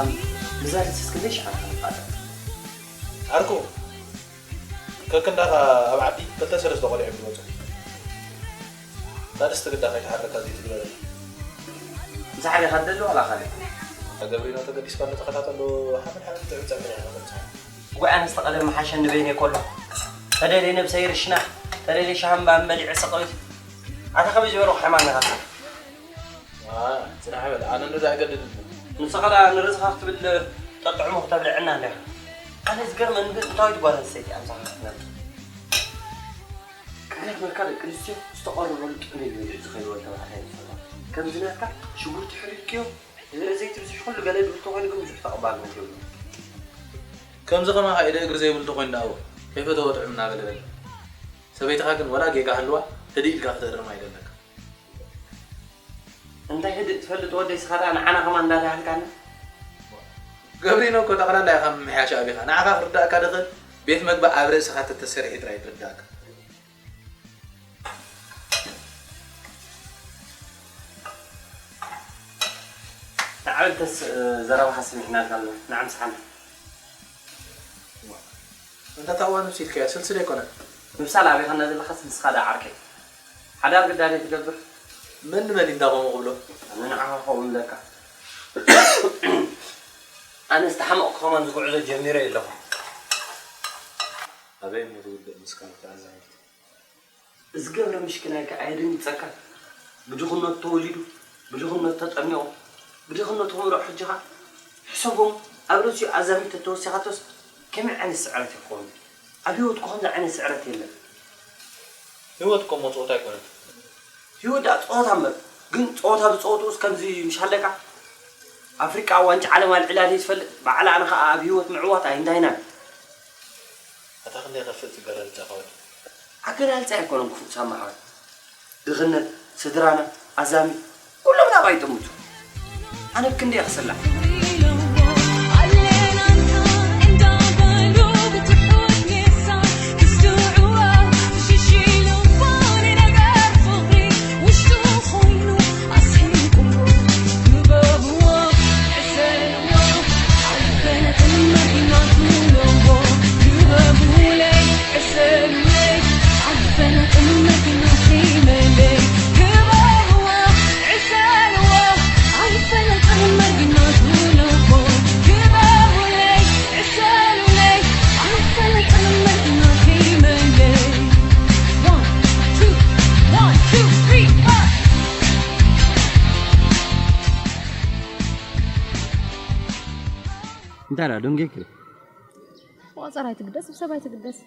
ምዛር ስስ ክንደይ ሸሓን ሓንፋለ? ዓርኩ፣ ከክንዳኻ ኣብ ዓዲ ክልተ ሰለስተ ቆልዑ እዮም ዝመፁ። ታድስቲ ግዳ ከይትሓረካ ዘይትግበረላ። ምሳሕ ዲኻ ትደሊ ዋላ ካልእ? ኣገብሪኖ ተገዲስካ እንዶ ተኸታተሎ ሓመድ ሓመድ ትዕብፀ ምን ያህል መርፅሓ። እዋይ ኣነስ ተቐደም መሓሸኒ በይነይ ኮሎ። ተደልየ ነብሰይ ርሽና፣ ተደልየ ሻምባ እምበሊዐ ሰቐዩት። ኣታ ከመይ ዝበልኹ ሓይማን ኢኻ? ዋ፣ ጽናሕ በል፣ ኣነ እንዶ ኣይገድድን። ንስኻ ደኣ ንርእስኻ ክትብል ጠጥዕሞ ክተብልዐና እንዲኻ። ኣነ ዝገርመኒ ግን እንታይ ጓል ኣንስተይቲ ኣምሳኻ ክትነብር? ቅንያት መልካ ደቂ ኣንስትዮ ዝተቐረበሉ ጥዑም እዩ ዝብልዕ ዝኸይበሉ ተባዕታይ ንፈልጦ። ከምዚ ናትካ ሽጉርቲ ሕሪድክዮ፣ ዘይቲ ብዝሕ ኩሉ ገለ ድብል ተኾይኑ ግን ብዙሕ ተቐባልነት የብሉን። ከምዚ ከማኻ ኢደ እግሪ ዘይብሉ ተኾይኑ ደኣ እወ፣ ከይፈተወ ጥዑም እናበለ በለ። ሰበይትኻ ግን ወላ ጌጋ ሃልዋ ህድእ ኢልካ ክትእርማ ይደለካ። እንታይ ህድእ ትፈልጥ ወደይ፣ ስኻ ደኣ ንዓና ከማን እንዳዳሃልካና። ገብሪኖ እኮ ጠቕላላ ኢኻ ምምሕያሽ ኣቢኻ። ንዓኻ ክርዳእካ ድኽእል ቤት መግቢ ኣብ ርእስኻ ተተሰሪሑ ጥራይ ትርዳእካ። ንዓበልተስ ዘረባኻ ስሚዕናልካ ኣለና። ንዓ ምሳሓና። እንተ ታዋ ነብሲ ኢልካያ ስልስል ኣይኮነን። ምብሳል ኣበይኻና ዘለኻስ ንስኻ ደኣ ዓርከይ። ሓዳር ግዳድ ትገብር። መን ንመን እንዳ ከምኡ ክብሎ? ኣነ ንዓኻ ከምኡ እብለካ። ኣነ ዝተሓመቕኩ ከማን ዝጉዕዞ ጀሚረ ኣለኹ። ኣበይ እሞ ዝውድእ ምስካም ተኣዛቢት? እዚ ገብረ ምሽክናይ ከ ኣየደንግጸካ? ብድኽነቱ ተወሊዱ፣ ብድኽነቱ ተጠሚቑ፣ ብድኽነቱ ክምርዖ ሕጂ ኸኣ ሕሰቦም ኣብ ርእሲኡ ኣዛሚት ተተወሲኻቶስ ከመይ ዓይነት ስዕረት እዩ ክኸውን? ኣብ ህይወትኩ ከምዚ ዓይነት ስዕረት የለን። ህይወት እኮ እሞ ጸወታ ኣይኮነትን። ህይወት ደኣ ጸወታ እምበር፣ ግን ጸወታ ዝጸወትኡስ ከምዚ ምሽ ኣለካ? ኣፍሪቃ ኣብ ዋንጫ ዓለም ኣልዒላ ደይትፈልጥ፣ ባዕላ ኣነ ኸኣ ኣብ ህይወት ምዕዋት ኣይንዳይናን። ኣታ ክንደይ የኸፍእ እቲ ኣገላልጻኻ ወዲ። ኣገላልጻ ኣይኮነን ክፉእ ሳማ ሓወይ። ድኽነት፣ ስድራና፣ ኣዛሚ፣ ኩሎም ናባይ ይጥምቱ። ኣነ ክንደይ ክስላዕ። እንታይ ደኣ ደንጌኪ? ቆጸራ ኣይትግደስ፣ ብሰብ ኣይትግደስ።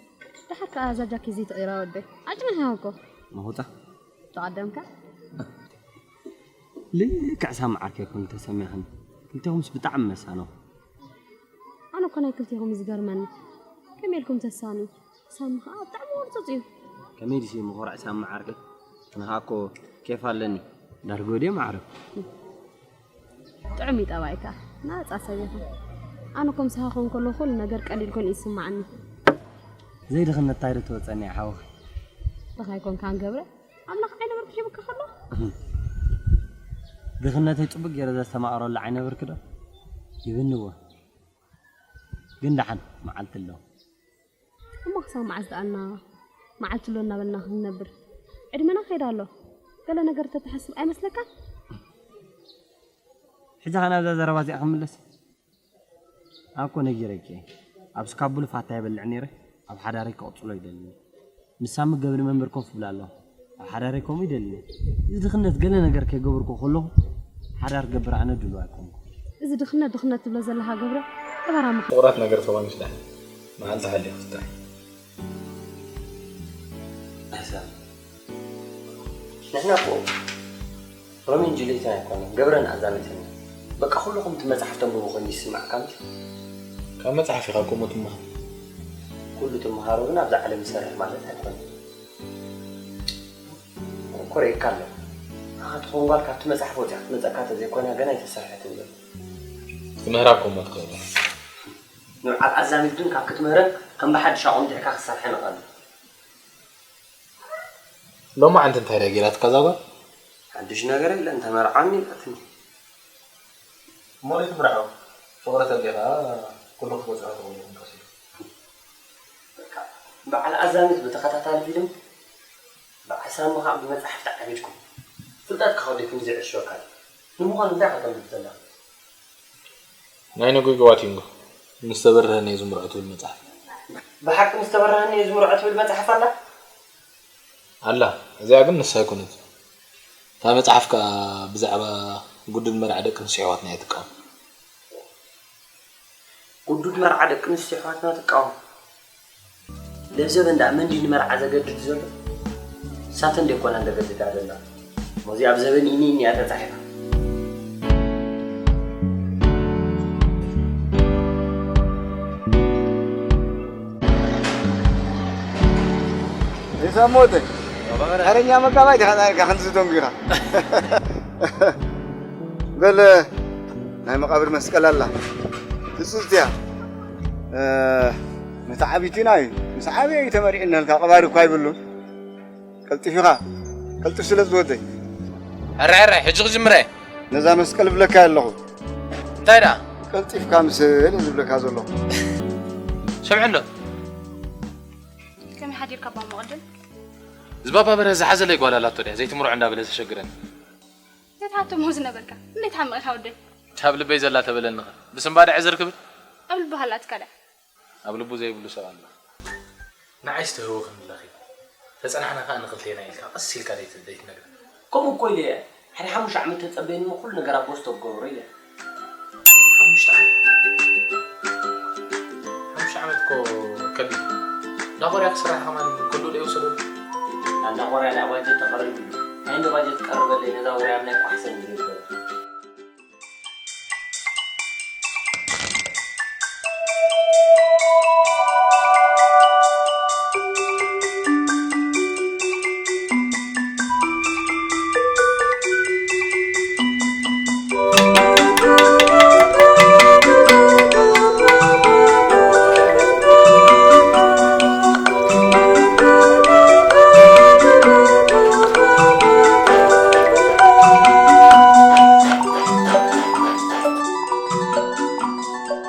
ደሓር ከኣ እዛ ጃኬት ዘይትቕይራ ወደይ። ዓጭመን ሃወኮ። መኹታ? ተቐደምካ? ልክዕ ሳሚ ዓርከይ ኮን ተሰሚዕኽኒ። ክልቴኹምስ ብጣዕሚ መሳኖ። ኣነ እኮ ናይ ክልቴኹም እዩ ዝገርመኒ። ከመይ ኢልኩም ተሳንዩ? ሳሚ ኸኣ ብጣዕሚ ወርጹጽ እዩ። ከመይ ድዩ መኾርዒ ሳሚ ዓርከይ? ኣነ ኸኣ እኮ ኬፍ ኣለኒ። ዳርጎ ድየ ማዕረ? ጥዑም እዩ ጠባይካ። ናጻ ሰብ ኢኻ። ኣነ እኮ ምሳኻ ክኾን ከለኹ ኩሉ ነገር ቀሊል ኮይኑ እዩ ዝስምዓኒ። ዘይድኽነት እንታይ ዶ ትወጸኒ እያ ሓወኺ? ድኻ ኣይኮንካን ገብረ። ኣምላኽ ዓይነ ብርኪ ሂቡካ ከሎ። ድኽነተይ ጽቡቕ ገይረ ዘስተማቕረሉ ዓይነ ብርኪ ዶ? ሂብኒ እወ። ግን ደሓን መዓልቲ ኣሎ። እሞ ክሳብ መዓስ ደኣና መዓልቲ ኣሎ እናበልና ክንነብር? ዕድመና ከይዳ ኣሎ። ገለ ነገር ተተሓስብ ኣይመስለካን? ሕጂ ኸ ናብዛ ዘረባ እዚኣ ክምለስ? ኣነ እኮ ነጊረኪ እየ። ኣብ ስካቡሉ ፋታ ይበልዕ ነይረ፣ ኣብ ሓዳረይ ክቕጽሎ ይደሊ። ንሳ ምገብሪ መንበር ኮፍ ይብላ ኣለዋ። ኣብ ሓዳረይ ከምኡ ይደሊ። እዚ ድኽነት ገለ ነገር ከይገበርኩ ከለኹ ሓዳር ክገብር ኣነ ድሉው ኣይኮንኩ። እዚ ድኽነት ድኽነት ትብሎ ዘለኻ ገብረ፣ ዕባራ ምኽ-፣ ፍቑራት ነገር ተጓሚሽ ደኣ መዓልቲ ሓሊኹ ጥራይ። ኣሕሳብ። ንሕና እኮ ሮሚን ጁልየትን ኣይኮነን፣ ገብረን ኣዛሚትን ኢና። በቃ ኩልኹም እቲ መጽሓፍ ተንብቡ ኮይኑ ይስማዕካ እንጂ። ካብ መጽሓፍ ኢኻ እኮ እሞ ትመሃር። ኩሉ ትመሃሮ ግን ኣብዛ ዓለም ይሰርሕ ማለት ኣይኮነን። ኮሪዕካ ኣሎ። ንዓኻ ትኸውን ጓል ካብቲ መጽሓፍ ወጺኣ ክትመጸካ ተዘይኮይና ገና ኣይተሰርሐትን ዘሎ። ክትምህራ እኮ እሞ ትኽእል። ንብዓት ኣዛሚት ግን ካብ ክትምህረን ከም ብሓድሽ ኣቖምጢዕካ ክትሰርሐን ይቐልል። ሎማዓንቲ እንታይ ደኣ ገይራትካ እዛ ጓል? ሓድሽ ነገር የለን፣ ተመርዓኒ ኢላትኒ። እሞ ዶ ትምርዓው? ፍቕሪ ተሊኻ ኩሉ ክትበጽሖ ትኽእል ኢኹም ቀስ ኢሉ። በቃ፣ በዓል ኣዛሚት ብተኸታታሊ ፊልም፣ በዓል ሳሚ ከዓ ብመጻሕፍቲ ዓቢድኩም። ፍልጠትካ ከዲኩም ዘይዕሽወካ እዩ። ንምዃኑ እንታይ ኢኻ ተንብብ ዘለኻ? ናይ ነጎይ ገዋቲንጎ፣ ምስ ተበርሀኒ እየ ዝምርዖ ትብል መጽሓፍ። ብሓቂ ምስ ተበርሀኒ እየ ዝምርዖ ትብል መጽሓፍ ኣላ? ኣላ፣ እዚኣ ግን ንሳ ኣይኮነትን። እታ መጽሓፍ ከኣ ብዛዕባ ግዱድ መርዓ ደቂ ኣንስትዮ ኣሕዋትና እያ ትቃወም። ግዱድ መርዓ ደቂ ኣንስትዮ ኣሕዋትና ትቃወም። ለብዘበን ደኣ መን ድዩ ንመርዓ ዘገድድ ዘሎ? ንሳተን ደይኮናን ዘገድዳ ዘላ? እሞ እዚኣ ኣብ ዘበን ኢኒ ኢኒ እያ ተጻሒፋ። ይሰሞተ ሓረኛ መጋባይ ዲኻ ዳርጋ ክንዚ ደንጉኻ። በል ናይ መቓብር መስቀል ኣላ። ትጽዝትያ። መተዓቢቲና እዩ። ምስ ዓበየ እዩ ተመሪዕናልካ፣ ቀባሪ እኳ ይብሉን። ቀልጢፊኻ፣ ቀልጥፍ ስለ ዝወደይ። ሕራይ፣ ሕራይ፣ ሕጂ ክጅምረ። ነዛ መስቀል እብለካ ኣለኹ። እንታይ ደኣ? ቀልጢፍካ ምስል እየ ዝብለካ ዘለኹ። ሰምዐ እንዶ። ከመይ ሓዲርካ ኣባ መቐድም? እዚ ባባ በርሀ ዝሓዘለይ ጓል ኣላቶ ድያ? ዘይትምርዖ እንዳበለ ዘሸግረኒ። ዘይትሓቶ ምሆ ዝነበርካ። እንዴት ሓመቕ ኢኻ ወደይ? ካብ ልበይ ዘላ ተበለኒ ኸ። ብስንባደ ዕዝር ክብል? ኣብ ልቢ ሃላትካ ድያ? ኣብ ልቡ ዘይብሉ ሰብ ኣሎ። ንዓይስ ተህውኽኒ ኣለኺ። ተጸናሕና ከኣ ንኽልቴና ኢልካ ቀስ ኢልካ ደይት-፣ ደይትነግረን። ከምኡ እኮ ኢለ እየ። ሓደ ሓሙሽተ ዓመት ተጸበየኒ እሞ ኩሉ ነገር ኣብ ቦስቶ ክገብሮ ኢለ። ሓሙሽተ ዓመት? ሓሙሽተ ዓመት እኮ ከቢድ። እንዳ ኮርያ ክስራሕ ከማን ኩሉ ዶ ይወሰደሉ? እንዳ ኮርያ ናይ ባጀት ተቐሪቡ እዩ። ናይ እንዳ ባጀት ቀርበለይ ነዛ ወርያ ናይ ኳሕሰን ዝብል።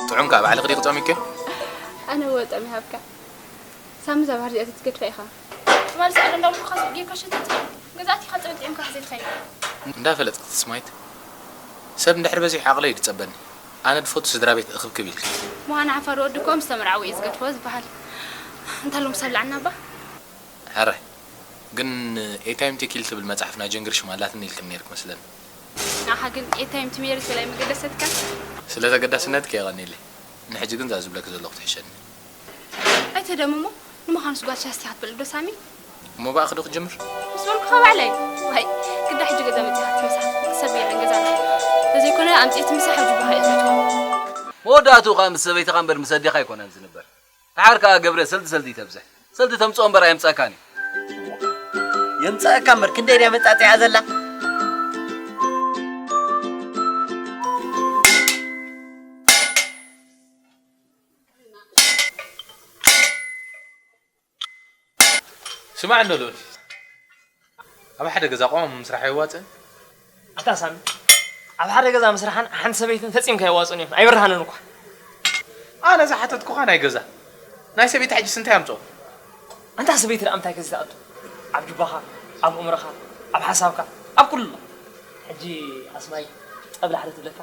ጥዑም ከኣ ባዕልኺ ዲኺ ጸሚክዮ? ኣነ እወ ጸሚሃብካ። ሳሚ እዛ ባህሪ እዚኣ ተትገድፋ ኢኻ። ትማሊ ሰዓት እንዳብልኩኻ ጌርካ ሸተት። ገዛ ኣቲኻ ጽበ ጥዒምካ ከዘይትኸይድ። እንዳፈለጥኪ ትስማይት። ሰብ እንድሕር በዚሑ ዓቕለይ ድጸበኒ። ኣነ ድፈቱ ስድራ ቤት እኽብክብ ኢልኪ። ምዃን ዓፋር ወዲ እኮ ምስ ተመርዓዊ እዩ ዝገድፎ ዝበሃል። እንታ ሎም ሰብላዕና እባ? ሕራይ። ግን ኤታይም ቴኪል ትብል መጽሓፍ ናይ ጀንግር ሽም ኣላትኒ ኢልክኒ ነይርክ መስለኒ። ንዓኻ ግን ኤታይም ትሜርት በላይ መገደሰትካ? ስለ ተገዳስነትኪ የቐንየለይ። ንሕጂ ግን እዛ ዝብለኪ ዘለኹ ትሕሸኒ። ኣይተደምሞ። ንምዃኑስ ጓል ሻስቲ ክትበልዕ ዶ ሳሚ? እሞ ብኣኺ ዶ ክጅምር? ምስ በልኩኻ ባዕለይ። ዋይ፣ ግዳ ሕጂ ገዛ መጺኻ ትምሳሕ። ሰብ የለን ገዛና። ተዘይኮነ ኣምጺኤ ትምሳሕ ኣብ ጅባኻ እየ ዝመትዋ። መወዳእትኡ ኸኣ ምስ ሰበይትኻ እምበር ምስ ኣዴኻ ኣይኮነን ዝንበር። ደሓር ከኣ ገብረ ሰልዲ ሰልዲ ይተብዝሕ። ሰልዲ ተምጽኦ እምበር ኣየምጽኣካን እዩ። የምጽኣካ እምበር ክንደይ ድያ መጻጽያ ዘላ? ስማዕ እንዶ ልኡል፣ ኣብ ሓደ ገዛ ቆም ምስራሕ የዋጽእን? ኣታ ሳሚ፣ ኣብ ሓደ ገዛ ምስራሕን ሓንቲ ሰበይትን ፈጺምካ የዋጽኡን እዮም። ኣይበርሃንን እኳ። ኣነ ዝሓተትኩኻ ናይ ገዛ። ናይ ሰበይቲ ሕጅስ እንታይ ኣምጽኦ? ኣንታ ሰበይቲ ደኣ እንታይ ከዚ ትኣቱ? ኣብ ጁባኻ፣ ኣብ እምሮኻ፣ ኣብ ሓሳብካ፣ ኣብ ኩሉ። ሕጂ ኣስማይ ጸብላሕ ዶ ትብለካ?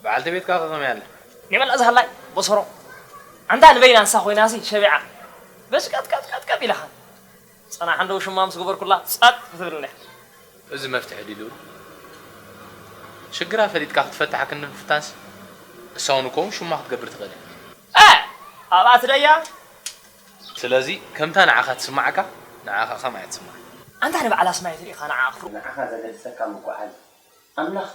በዓልቲ ቤትካ ከ ከመይ ኣላ? ኒዕመላ ዝሃላይ በሰሮ። ኣንታ ንበይና እንስሳ ኮይናሲ ሸቢዓ። በስ ቀጥቀጥቀጥቀጥ ኢላኻ። ጸናሕ እንዶ ሽማ ምስ ገበርኩላ ጸጥ ክትብል እንድያ። እዚ መፍትሒ ድዩ ልኡል? ሽግራ ፈሊጥካ ክትፈትሓ ክንዲ ምፍታንስ፣ እሳ እውን እኮ ሽማ ክትገብር ትኽእል እያ። እ! ኣብኣ ትደያ? ስለዚ ከምታ ንዓኻ ትስማዓካ፣ ንዓኻ ከማይ ትስማዕ። ኣንታ ንባዕላ ስማይ ትሪኢኻ ንዓኣ ክፍሩ። ንዓኻ ዘገድሰካ ምጉዓዝ። ኣምላኽ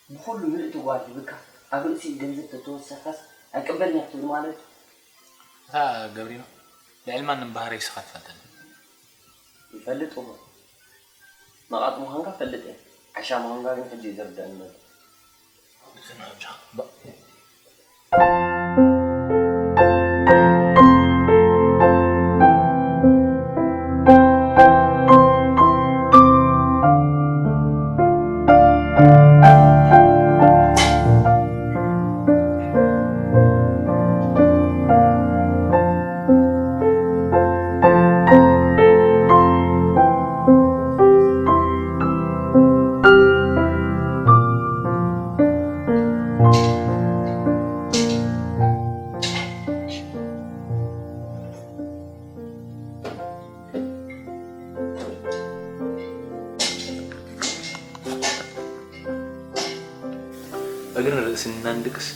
ብኹሉ ምልእቲ ጓል ሂብካ፣ ኣብ ርእሲ ገንዘብ ተተወሰኻስ ኣይቅበልን እየ ክትብል ማለት እዩ? እታ ገብሪኖ፣ ልዕሊ ማንም ባህሪ እስኻ ትፈልጠኒ። ይፈልጥ እሞ። መቓጥ ምዃንካ እፈልጥ እየ። ዓሻ ምዃንካ ግን ሕጂ እዩ ዝርደኣኒ ዘሎ። እግርን ርእስን እናንድቅስ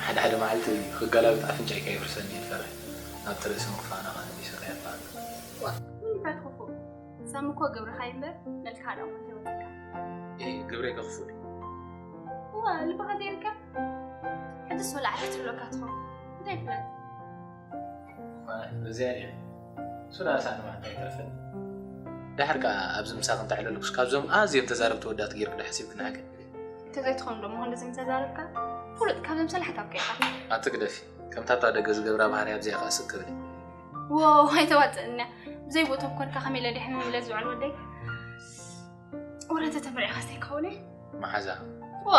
ሓደ ሓደ መዓልቲ ክገላብጥ ኣፍንጫይ ከየፍርሰኒ እየ ዝፈርሕ። ናብቲ ርእሲ ምኽፋእና ኸኣ ይስራሕ ይበሃል። ዋ፣ ምን እንታይ ትኽፉእ? ሳሚ እኮ ግብርኻ እምበር መልክዓ ደኣ እኮ እንተይወጸካ። እይ፣ ግብረይ ከኽፉእ ድዩ? ዋ፣ ልብኻ ዘይርከብ? ሕጂ ሶላ ዓርኪ ትብለካ ትኸውን። እንታይ ይፍለጥ? ማለት በዚኣ እየ። እሱ ደኣ ሳኒ ማለት ኣይተርፍን። ደሓር ከኣ ኣብዚ ምሳኺ እንተዕለልኩስ ካብዞም ኣዝዮም ተዛረብቲ ወዳት ገይርኪ ዶ ሓሲብኪ ንዓኺ? እንተዘይትኾኑ ዶ እሞ ክንድዚ ምተዛረብካ? ፍሉጥ ካብዞም ሰላሕታ እኮ ኢኻ። ኣቲ ግደፊ። ከምታ ኣብታ ደገ ዝገብራ ባህርያ ኣብዚኣ ከኣ ስቅ ክብል እዩ። ዋው ኣይተዋፅእና። ብዘይ ቦቶም ኮንካ ከመይ ኢለ ድየ ሕምም ኢለ ዝውዕል ወደይ? ወረ ተተመሪዕኻስ እንታይ ክኸውን እየ? መሓዛ። ዋ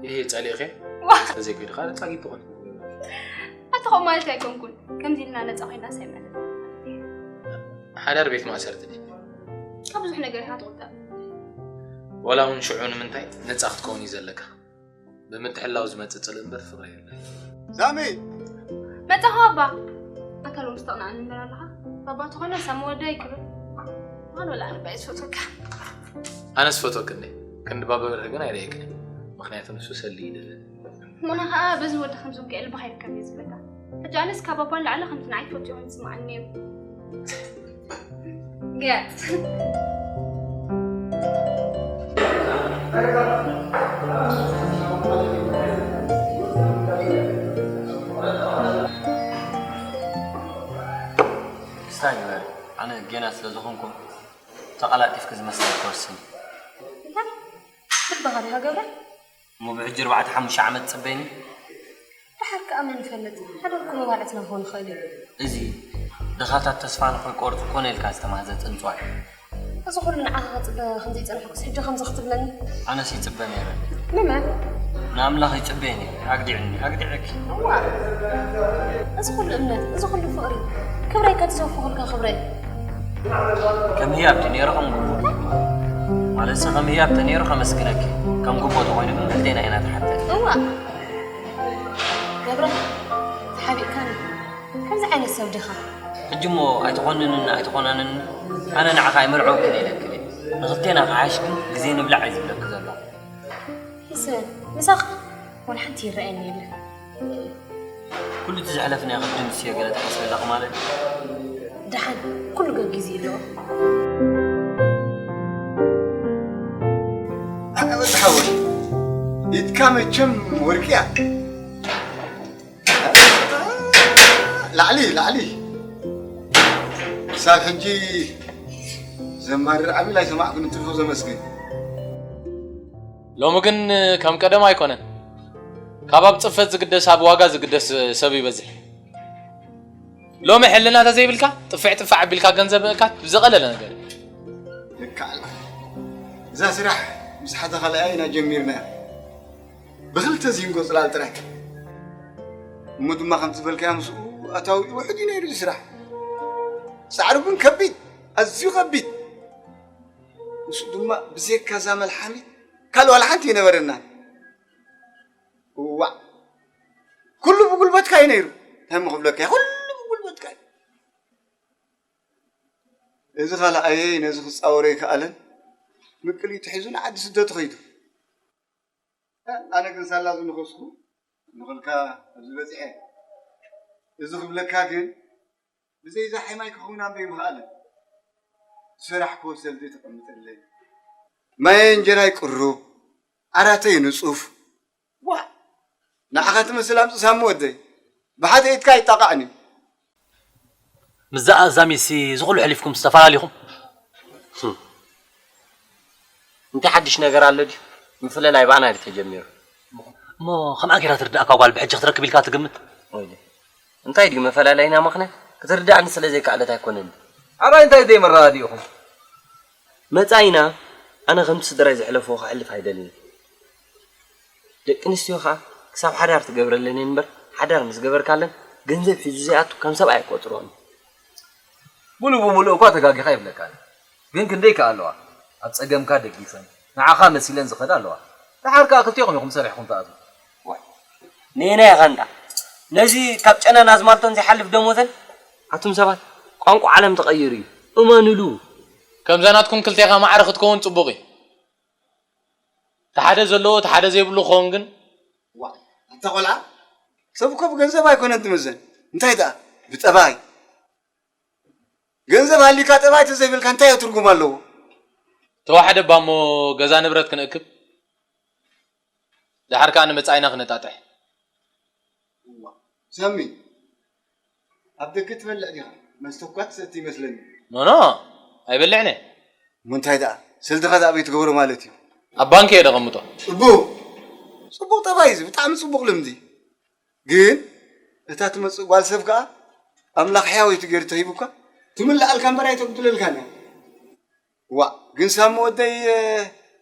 ይሄ ጸሊእኺ ዋ ተዘይኮይኑ ከዓ ጻጊት ትኾን። ኣቲ ከምኡ ማለት ኣይኮንኩን። ከምዚ ኢልና ነፃ ኮይንና ሳይመለስ ሓዳር ቤት ማእሰርቲ ድዩ? ካብ ብዙሕ ነገር ኢኻ ትቑጠብ። ዋላ እውን ሽዑ ንምንታይ ነፃ ክትከውን እዩ ዘለካ? ብምትሕላው ዝመፅእ ፅልኢ እምበር ፍቕሪ የለን። ሳሚ መጣኹ ኣባ። ኣታ ሎምስ ተቕንኣኒ እምበር ኣለኻ። ባባ ተኾነ ሳሚ ወደይ ክብል። ማን ወላ ኣነ ባይ ዝፈትወካ። ኣነስ ፈትወክ እንዴ? ክንዲ ባባ በርሀ ግን ኣይረየክን። ምክንያቱ ንሱ ሰሊ ይደለ። ሞና ከዓ በዚ ወዲ ከምዞም ከኤል ባህ ይርከብ እየ ዝብለካ። ሕጂ ኣነስ ካብ ኣባ ንላዕሊ ከምቲ ንዓይ ፈትዮ ከም ዝስምዓኒ ነይሩ። ገጽ ክስታይ ግበሪ፣ ኣነ ጌና ስለ ዝኾንኩ ተቐላጢፍኪ ዝመስለኪ ወስኒ። እንታይ ልብኻ ዲኻ ገብረ? እሞ ብሕጂ ኣርባዕተ ሓሙሽተ ዓመት ትጽበይኒ? ድሓር ከኣ መን ይፈልጥ፣ ሓደ እኮ መባልዕትና ክኾን ይኽእል እዩ። እዚ ድኻታት ተስፋ ንኸይቆርጹ ኮነ ኢልካ ዝተማህዘ ጽንጽዋይ። እዚ ኩሉ ንዓኻ ክጽበ ከም ዘይጸናሕኩስ ሕጂ ከምዚ ክትብለኒ? ኣነስ ይጽበ ነይረ። ንመን? ንኣምላኽ ይጽበ ነይረ። ኣግዲዕኒ፣ ኣግዲዐኪ። እዋ፣ እዚ ኩሉ እምነት፣ እዚ ኩሉ ፍቕሪ፣ ክብረይ ከትዘፍኹልካ ክብረይ። ከም ህያብ ድዩ ነይረ ከም ግቡእ? ማለትሲ ከም ህያብ ተነይሩ ከመስግነኪ፣ ከም ግቡእ ተኾይኑ ግን ክልቴና ኢና ተሓተን። እዋ፣ ገብረ፣ ተሓቢእካኒ። ከምዚ ዓይነት ሰብ ዲኻ? ሕጂ እሞ ኣይትኾንንን ኣይትኾናንን ኣነ ንዓኻ ኣይመርዐወክን ኢለክን እየ። ንኽልቴና ክሓይሽ ግን ግዜ ንብላዕ እየ ዝብለኪ ዘለኹ። ሕሰ፣ ምሳኻ ዋላ ሓንቲ ይረኣየኒ የለን። ኩሉ እቲ ዘሕለፍናዮ ክድምስዮ ገለ ትሓስቢ ኣለኺ ማለት እዩ? ደሓን ኩሉ ገጊዙ እዩ ኣለዎ። ኣዕበድ ሓወይ ኢድካ መቸም ወርቂ እያ። ላዕሊ ላዕሊ ክሳብ ሕጂ ዘማርር ዓሚል ኣይሰማዕኩን እንትርፎ ዘመስግን። ሎሚ ግን ከም ቀደም ኣይኮነን። ካብ ኣብ ጽፈት ዝግደስ ኣብ ዋጋ ዝግደስ ሰብ ይበዝሕ። ሎሚ ሕልና ተዘይብልካ ጥፍዕ ጥፍዕ ኣቢልካ ገንዘብ ምእካት ብዝቐለለ ነገር እዩ። ልክዕ ኣላ። እዛ ስራሕ ምስ ሓደ ካልኣያ ኢና ጀሚርናያ። ብኽልተ ዚንጎ ጽላል ጥራይ። እሞ ድማ ከምቲ ዝበልካያ ምስኡ ኣታዊኡ ውሑድ እዩ ነይሩ እዚ ስራሕ። ጻዕሩ ግን ከቢድ፣ ኣዝዩ ከቢድ። ምስኡ ድማ ብዘይካ እዛ መልሓሚት ካልእ ዋላ ሓንቲ ኣይነበረናን። እዋእ፣ ኩሉ ብጉልበትካ እዩ ነይሩ። እንታይ እሞ ክብለካ እየ፣ ኩሉ ብጉልበትካ እዩ። እዚ ካልኣየይ ነዚ ክጻወሮ ኣይከኣለን። ምቅሊቱ ሒዙ ንዓዲ ስደት ኸይዱ። ኣነ ግን ሳላ ዝነኸስኩ ንኽልካ ኣብዚ በጺሐ። እዚ ክብለካ ግን ብዘይ እዛ ሓይማይ ክኸውን ኣምበይ ምኽኣልን። ዝሰራሕክዎ ሰልዲ ተቐምጠለይ። ማየ እንጀራይ ቅሩብ፣ ዓራተይ ንጹፍ። ዋ! ንዓኻ ትመስል ኣምጽእ ሳሚ ወደይ። ብሓደ ኢድካ ኣይጣቓዕን እዩ። ምስዛ ኣዛሚትሲ እዚ ኩሉ ሕሊፍኩም ዝተፈላሊኹም? እንታይ ሓድሽ ነገር ኣሎ ድዩ? ምፍልላይ ብኣና ድዩ ተጀሚሩ? እሞ ከምኣ ጌራ ትርድኣካ ጓል ብሕጂ ክትረክብ ኢልካ ትግምት? ወይለ እንታይ ድዩ መፈላላይና ምኽንያት? ክትርድኣኒ ስለ ዘይከኣለት ኣይኮነን። ኣባይ እንታይ ዘይመረዳድእኹም? መጻኢና ኣነ ከምቲ ስድራይ ዘሕለፍዎ ከሕልፍ ኣይደልን። ደቂ ኣንስትዮ ከኣ ክሳብ ሓዳር ትገብረለን እየን እምበር ሓዳር ምስ ገበርካለን ገንዘብ ሒዙ ዘይኣቱ ከም ሰብኣይ ኣይቆጽርኦን። ሙሉእ ብሙሉእ እኳ ተጋጊኻ ይብለካ ኣነ። ግን ክንደይ ከኣ ኣለዋ። ኣብ ጸገምካ ደጊፈን ንዓኻ መሲለን ዝኸዳ ኣለዋ። ደሓር ከኣ ክልቴኹም ኢኹም ሰሪሕኩም ትኣትዉ። ዋይ ነየናይ ኢኻ እንዳ ነዚ ካብ ጨናን ኣዝማልቶን ዘይሓልፍ ደሞዘን? ኣቱም ሰባት ቋንቋ ዓለም ተቐይሩ እዩ እመንሉ። ከምዛ ናትኩም ክልቴኻ ማዕረ ክትከውን ጽቡቕ እዩ። እቲ ሓደ ዘለዎ እቲ ሓደ ዘይብሉ ክኸውን ግን ዋ ኣታ ቆልዓ፣ ሰብ እኮ ብገንዘብ ኣይኮነን ትምዘን። እንታይ ደኣ ብጠባይ። ገንዘብ ሃልዩካ ጠባይ ተዘይብልካ እንታይ እዩ ትርጉም ኣለዎ? ተዋሓደ እባ እሞ ገዛ ንብረት ክንእክብ፣ ደሓር ከኣ ንመጻኢና ክነጣጥሕ። እዋ፣ ሳሚ፣ ኣብ ደገ ትበልዕ ዲኻ? መስተ እኳ ትሰቲ ይመስለኒ። ኖኖ፣ ኣይበልዕን እየ። እሞ እንታይ ደኣ? ሰልድኻ ደኣ ኣበይ ትገብሮ ማለት እዩ? ኣብ ባንክ እየ ደቐምጦ። ጽቡቕ፣ ጽቡቕ ጠባይ እዚ፣ ብጣዕሚ ጽቡቕ ልምዲ። ግን እታ ትመጽእ ጓል ሰብ ከኣ ኣምላኽ ሕያወይቲ ገይሩ ተሂቡካ ትምልኣልካ እምበር ኣይተጉድለልካን እያ። ዋእ ግን ሳሚ ወደይ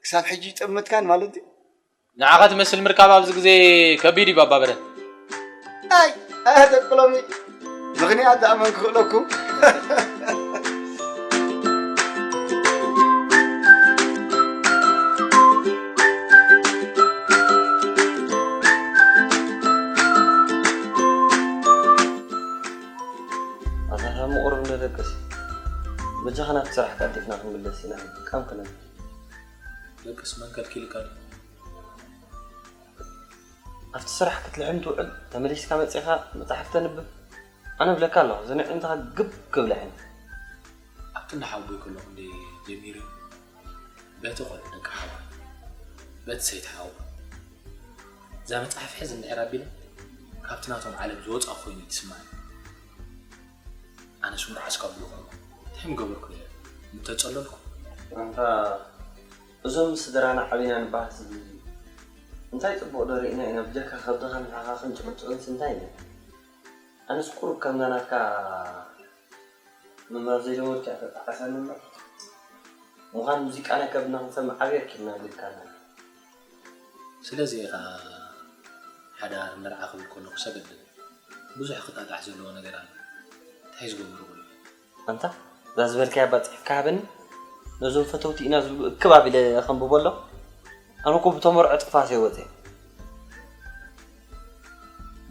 ክሳብ ሕጂ ይጠመትካን ማለት ድዩ? ንዓኻ ትመስል ምርካብ ኣብዚ ግዜ ከቢድ እዩ ባባ ብረት። ኣይ ኣይ ደቂ ሎሚ ምኽንያት ደኣ መን ክኽእለኩም? ኣታ ሳሚ ቁሩብ ንደቅስ። በጃኻ ናብቲ ስራሕ ቀልጢፍና ክንምለስ ኢና ቃም ክንብል። ደቅስ መን ከልኪልካ ኣሎ? ኣብቲ ስራሕ ክትልሕም ትውዕል ተመሊስካ መጺኻ መጻሕፍቲ ተንብብ። ኣነ እብለካ ኣለኹ እዘን ኣዒንትኻ ግብ ክብላ እየን። ኣብቲ እንዳ ሓወቦይ ከለኹ እንድየ ጀሚረ። በቲ ቆልዑ ደቂ ሓወይ፣ በቲ ሰይቲ ሓወቦይ እዛ መጽሓፍ ሕዝ እንድሕር ኣቢለ ካብቲ ናቶም ዓለም ዝወጻእኩ ኮይኑ እዩ ዝስምዓኒ። ኣነስ እንኳዕ ኣስካብሉ ኮንኩ እንታይ ምገበርኩ ነይረ? ምተጸለልኩ። ኣንታ እዞም ስድራና ዓቢና ንበሃል ስድሪ እንታይ ጽቡቕ ዶ ርኢና ኢና ብጀካ ከብድኻን ሕኻኽን ጭቕጭቕንስ እንታይ ኢና? ኣነስ ቁሩብ ከምዛ ናትካ ምንባብ ዘይለመድኩ እያ ተጣዕሰኒ እምበር ምዃን ሙዚቃ ናይ ከብድና ክንሰምዕ ዓብየ ኣርኪብና ግልካና። ስለዚ ኢኻ ሓዳር መርዓ ክብል ከለኹ ሰገድን ብዙሕ ክጣጣሕ ዘለዎ ነገር ኣሎ እንታይ ዝገብሩ ይኾኑ? ኣንታ እዛ ዝበልካያ እባ ጽሒፍካ ሃበኒ ነዞም ፈተውቲ ኢና ዝብሉ እክብ ኣቢለ ከንብቦ ኣለኹ ኣነ እኮ ብቶም መርዖ ጥፋስ እየ ወጽየ።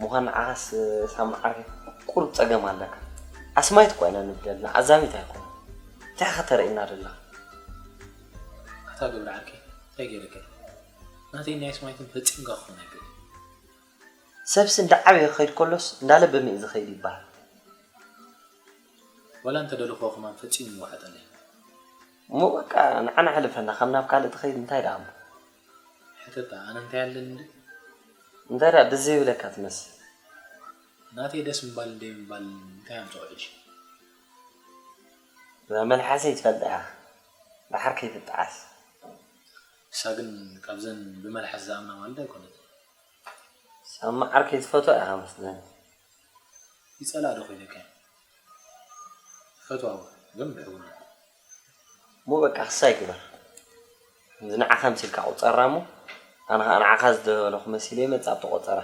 ምዃን ንዓኻስ ሳሚ ዓርከይ ቁሩብ ጸገም ኣለካ። ኣስማይት እኳ ኢና ንብደል ንዓዛሚት ኣይኮነን። እንታይ ኢኻ ተርእየና ዘለኻ? ኣታ ገብረ ዓርከይ እንታይ ገይረካ እየ? ናተይ ናይ ኣስማይትን ፈጺምካ ክኾን ኣይክእልን። ሰብሲ እንዳዓበየ ክኸይድ ከሎስ እንዳለበመ እዩ ዝኸይድ ይበሃል። ዋላ እንተደለኽዎ ከማን ፈጺሙ ይወሓጠለይ። እሞ በቃ ንዓና ሕልፈና ካብ ናብ ካልእ ትኸይድ እንታይ ደኣ እሞ። ሕተታ ኣነ እንታይ ኣለኒ እንደ እንታይ ደኣ ደስ ዘይብለካ ትመስል። ናተይ ደስ ምባል ደይ ምባል እንታይ ኣምጽኦ ሕጂ? እዛ መልሓሰይ ትፈልጣ ኢኻ ደሓር ከይትጠዓስ። ንሳ ግን ካብዘን ብመልሓስ ዝኣምና ማለት ኣይኮነትን። ሳሚ ዓርከይ ትፈትዋ ኢኻ መስለኒ። ይጸልኣ ዶ ኮይነካ እየ? ፈትዋ እወ ግን ብሕውነት። እሞ በቃ ክሳይ ግበር። ከምዚ ንዓኻ ኣምሲልካ ቁጸራ እሞ ኣነ ኸኣ ንዓኻ ዝደበለኹ መሲለይ እመጽእ ኣብቲ ቆጸራ።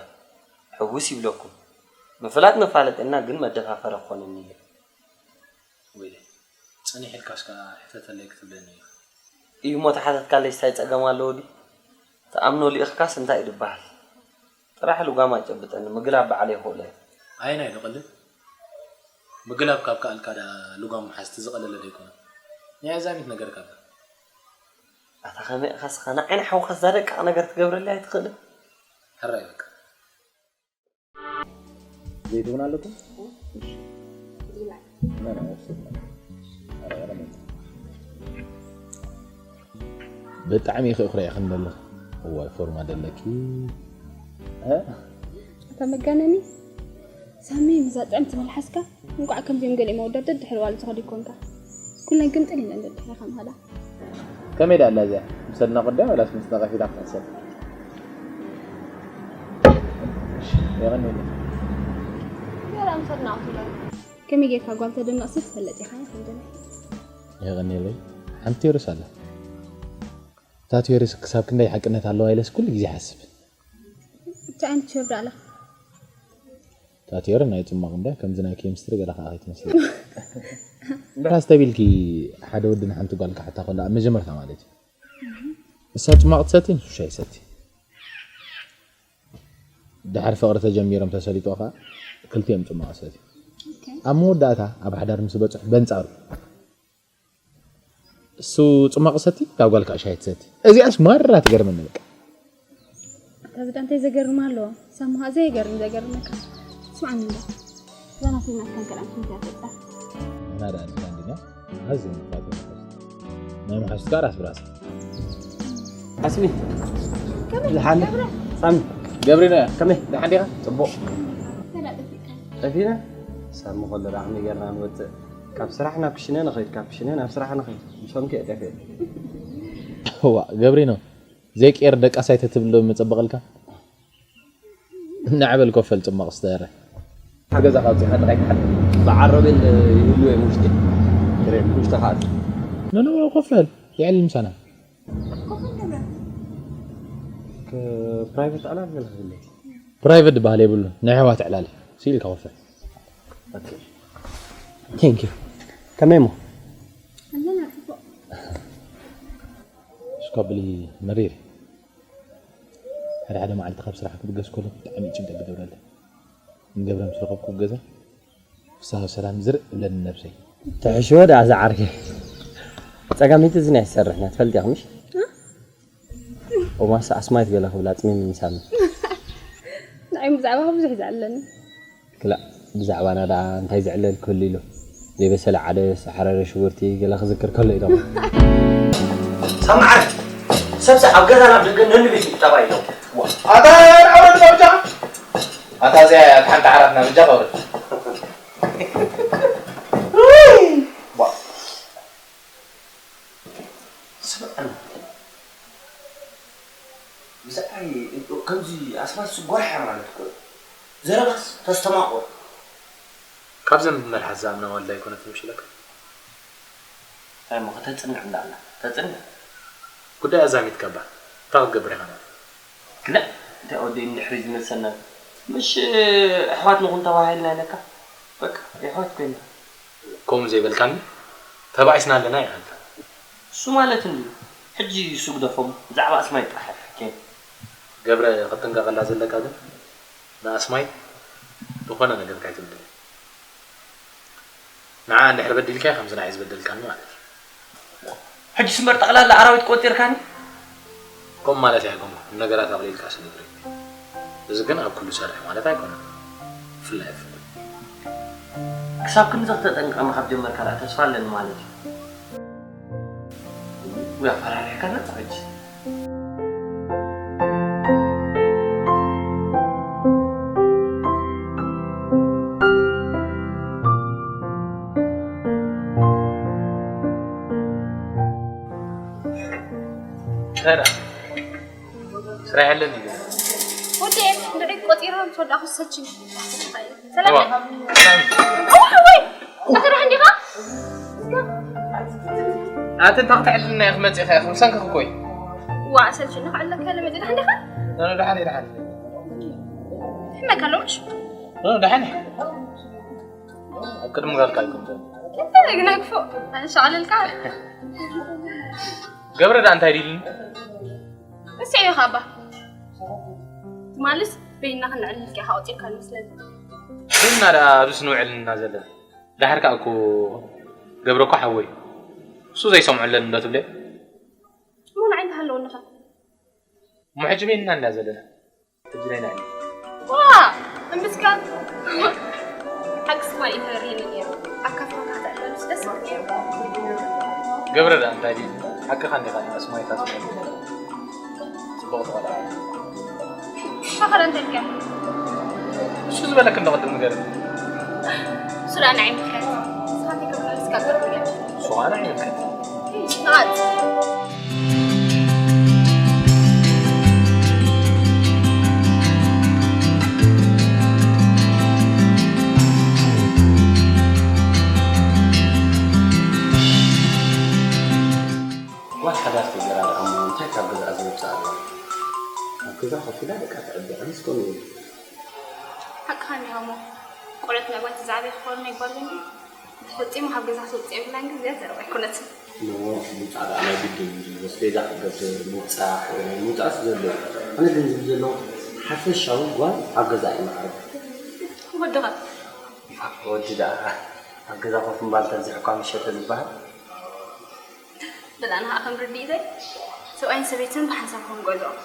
ሕውስ ይብለኩም። ምፍላጥ ንፋለጥ እና ግን መደፋፈሪ ክኾነኒ ኢለ። ወይለይ ጸኒሕ ኢልካስ ከኣ ሕተተለይ ክትብለኒ ኢኻ። እዩ እሞ ተሓተትካለይስ ታይ ጸገም ኣለዎ ድዩ? ትኣምኖ ልኢኽካስ እንታይ እዩ ድበሃል? ጥራሕ ልጓም ኣጨብጠኒ ምግላብ ባዕለይ ይኽእሎ እየ። ኣየናይ ድቐልል? ምግላብ ካብ ከኣልካ ደኣ ልጓም ምሓዝ እቲ ዝቐለለ ዶ ኣይኮነን? ናይ ኣዛሚት ነገር ካብ ኣታ ከመይ ኢኻ ስኻ ንዓይ ንሓውኻስ እዛ ደቃቕ ነገር ትገብረለይ ኣይትኽእልን? ሕራይ በቃ። ዘይትቡን ኣለኩም? ብጣዕሚ ኢኺ እኽሪዕኽን ዘለኺ። እዋይ ፎርማ ደለኪ። እታ መጋነኒ ሳሚ ምዛ ጥዕምቲ መልሓስካ እንቋዕ ከምዚኦም ገሊኦም ኣወዳት ደድሕሪ ዋል ዝኸዱ ይኮንካ። ኩለን ግምጥል ኢለን ደድሕሪኻ ምኸዳ። ከመይ ደኣ ኣላ እዚኣ? ምስ ኣድናቖት ድያ ዋላስ ምስ ነቐፊታ ክትሕሰብ? የቐንየለይ። ገለ ምስ ኣድናቖት እያ። ከመይ ጌርካ ጓል ተደንቕ ሲ ትፈልጥ ኢኻ ይኹን ገለ። የቐንየለይ። ሓንቲ ቴዎሪስ ኣላ። እታ ቴዎሪስ ክሳብ ክንደይ ሓቅነት ኣለዋ ኢለስ ኩሉ ግዜ ይሓስብ። እንታይ ዓይነት ቴዎሪ ደኣ ኣላ? እታ ቴዎሪ ናይ ጽማቕ እንድያ፣ ከምዚ ናይ ኬሚስትሪ ገለ ከኣ ከይትመስሊ። እንድሕር ኣስተብሂልኪ ሓደ ወዲ ንሓንቲ ጓል ክሓታ ከሎ ኣብ መጀመርታ ማለት እዩ። ንሳ ጽማቕ ትሰቲ ንሱ ሻሂ ይሰቲ። ድሓር ፍቕሪ ተጀሚሮም ተሰሊጦ ከኣ ክልቲኦም ጽማቕ ይሰትዩ። ኣብ መወዳእታ ኣብ ሓዳር ምስ በጽሑ በንጻሩ እሱ ጽማቕ ይሰቲ እታ ጓል ከኣ ሻሂ ትሰቲ። እዚኣስ ማራ ትገርመኒ በቃ። እዚ ዳ እንታይ ዘገርም ኣሎ? ሰማሃ ዘይገርም ዘገርመካ። ስማዕኒ እንዶ። እዛ ናተይ ናትካን ከልኣን ክንቲያ ትወጣ። ናዳ እንዲና። ኣዝዩ ንፋት ይንፋስ። ናይ መሓዙትካ ራስ ብራስ። ኣስሚ። ከመይ? ዝሓለ? ገብረ? ሳሚ። ገብሪና። ከመይ? ደሓን ዲኻ? ጽቡቕ። ተዳጠፊካ። ጠፊና? ሳሚ ከሎ ደኣ ከመይ ጌርና ንወጽእ? ካብ ስራሕ ናብ ክሽነ ንኸይድ፣ ካብ ክሽነ ናብ ስራሕ ንኸይድ። ምሶም ከ ጠፊአ። እዋ፣ ገብሪኖ። ዘይቅየር ደቃሳይ ተትብል ዶ ምጸበቐልካ? ንዕበል ኮፈል ጽማቕ ስተረ። ሓገዛ ካብ ጽሓ ጥራይ ክሓት። በዓል ሮቤል ይህሉ እዮም ውሽጢ። ውሽጢ ክኣት። ንንዎ ኮፈል ይዕል ምሳና። ክ-፣ ፕራይቬት ኣላል ገለ ክብለይ። ፕራይቬት ዝበሃል የብሉን። ናይ ኣሕዋት ዕላል። ሲኢልካ ኮፈል። ኦኬ። ቴንክ ዩ። ከመይ እሞ? ኣለና ጽቡቕ። እስካ ብሊ መሪር። ሓደ ሓደ መዓልቲ ካብ ስራሕ ክብገስ ከሎ ብጣዕሚ ይጭንቀ ዝገብረለይ። ንገብረ ምስ ረኸብኩ ኣብ ገዛ ፍስሃ ሰላም ዝርእ እብለኒ ነብሰይ። ትሕሽዎ ደኣ ዝዓርከይ። ጸጋሚት እዚ ናይ ዝሰርሕ ናይ ትፈልጥ ኢኻ ምሽ? ኦማስ ኣስማይት ገለ ክብላ ጽሚም ምሳሚ። ንዓይ ብዛዕባኻ ብዙሕ እዩ ዝዕለኒ። ክላእ ብዛዕባና ደኣ እንታይ ዝዕለል ክህሉ ኢሉ። ዘይበሰለ ዓደስ፣ ዝሓረረ ሽጉርቲ ገለ ክዝክር ከሎ እዩ ደሞ። ሳብ መዓር ሰብሲ ኣብ ገዛና ኣብ ደገ ነንቤት እዩ ቁጠባ ኢሎም። ኣታ ንዓወት ናብጃ። ኣታ እዚኣ ሓንቲ ዓራት ናብጃ ቀብረት። ዋ። ስምዐኒ። ብዛዕባይ ከምዚ ኣስማት ጎራሕ ማለት እኮ እዩ። ዘረባስ ተስተማቕሮ። ካብዘን መልሓስ ዝኣምና ዋልዳ ኣይኮነትን ምሽለካ? እንታይ እሞ ከተጽንዕ እንዳ ኣላ? ተጽንዕ። ጉዳይ ኣዛሚትካ እባ። እንታይ ክትገብር ኢኻ ማለት? ክላእ፣ እንታይ ወደይ እንድሕሪ ዝመልሰና። ምሽ ኣሕዋት ንኹን ተባሂልና ኢለካ። በቃ፣ የሕዋት ኮይና። ከምኡ ዘይበልካኒ ተባኢስና ኣለና ኢኻ ኢልካ። እሱ ማለት እንድዩ። ሕጂ እሱ ግደፎም፣ ብዛዕባ ኣስማይ ጥራሕ ኣይትሕከየኒ። ገብረ፣ ክትጥንቀቐላ ዘለካ ግን ንኣስማይ ዝኾነ ነገር ካይትብልኒ። ንዓ እንድሕር በዲልካያ ከምዚ ንዓይ ዝበደልካኒ ማለት እዩ። ሕጂ ስምበር ጠቕላላ ኣራዊት ቆጺርካኒ? ከምኡ ማለት ኣይኮንኩ፣ ንነገራት ኣቕሊልካ ስለ ትርኢ። እዚ ግን ኣብ ኩሉ ሰርሕ ማለት ኣይኮነን። ብፍላይ ኣብ ፍቕሪ። ክሳብ ክንድዚ ክተጠንቅቐኒ ካብ ጀመርካ ደኣ ተስፋ ኣለኒ ማለት እዩ። ወይ ኣፈራሪሕካና እኮ ሕጂ። ሰራ። ስራሕ የለን እዩ። ወዲ ኤፍ ድዒ ቆጺራ ምስ ወዳእኩ ሰልችኝ። ሰላም። እዋ፣ ሰላም። እዋ፣ ወይ። ኣተ ደሓን ዲኻ? ኣተ እንታይ ክትዕልልና ኢኺ መጺእኻ ኢኺ? ምሳንኪ ክኮይ። ዋ፣ ሰልችኝ። ንኽዕለካ ኢለ መጺእ። ደሓን ዲኻ? ኖ፣ ኖ፣ ደሓን እየ፣ ደሓን እየ። ሕመካ ኣሎ ምሽ? ኖ፣ ኖ፣ ደሓን እየ። ኣብ ቅድሚ ጋልካ ኣይኮንኩን። እንታይ ግን ኣይክፎ? ኣንሻዕልልካ። ገብረ ደኣ እንታይ ዲልኒ? እስዒ ኢኻ እባ። ትማልስ በይንና ክንዕልል ኢኻ ኣውጺእካ መስለኒ። በይንና ደኣ ኣብዚ ንውዕል እና ዘለና። ዳሕር ከኣ እኮ ገብረ እኮ ሓወይ። እሱ ዘይሰምዖ ኣለኒ እንዶ ትብለይ? እሞ ንዓይ እንታይ ኣለወኒ ኸ? እሞ ሕጂ በይንና እንዳ ዘለና። ሕጂ ናይ ንዕሊ። ዋ! እምብስካ። ሓቅስ ኳ ይፈርየኒ ነይሩ። ኣካፍሎካ ክትዕለሉስ ደስ ይብል ነይሩ። ገብረ ደኣ እንታይ ድዩ? ሓቅኻ እንዲኻ፣ ኣስማይካ ኣስማይ። ጽቡቕ ተቐልዓ። ሸኸረ እንታይ ኢልካ? እሱ ዝበለክ እንዶ ቅድም ንገርኒ። እሱ ደኣ ንዓይ ምልከት። ንስኻ እንታይ ከምትመልስ ካብ ቅርብ ንገር። እሱ ኸኣ ንዓይ ምልከት። ንቐጽ። ጓል ሓዳር ተገይራ ደኣ እሞ እንታይ ካብ ገዝኣ ዘውጽኣ ኣለዋ? ኣብ ገዛ ኮፍ ኢላ ደቃ ተዕቢ፣ ኣነስ ከምኡ እየ። ሓቅኻ እንዲኻ እሞ፣ ቆልዑት ምዕባይ እቲ ዝዓበየ ክኾኑ ኣይባልን ድዩ? ፈጺሙ ካብ ገዛ ክትወጽእ የብላን፣ ግን እዚኣ ዘረባ ኣይኮነትን። እሞ ምውጻእ ደኣ ናይ ግድን ድዩ? ኣስቤዛ ክትገብር፣ ምብጻሕ፣ ምውጻእስ ዘሎ እዩ። ኣነ ግን ዝብል ዘለኹ ሓፈሻዊ ጓል ኣብ ገዛ እዩ ማዕረ። ወድኻ? ወዲ ደኣ ኣብ ገዛ ኮፍ ምባል ተብዚሑ እኳ ምሸተ ዝበሃል። በል ኣነ ኸዓ ከም ርድኢተይ ሰብኣይን ሰበይትን ብሓንሳብ ክንገዝኦም።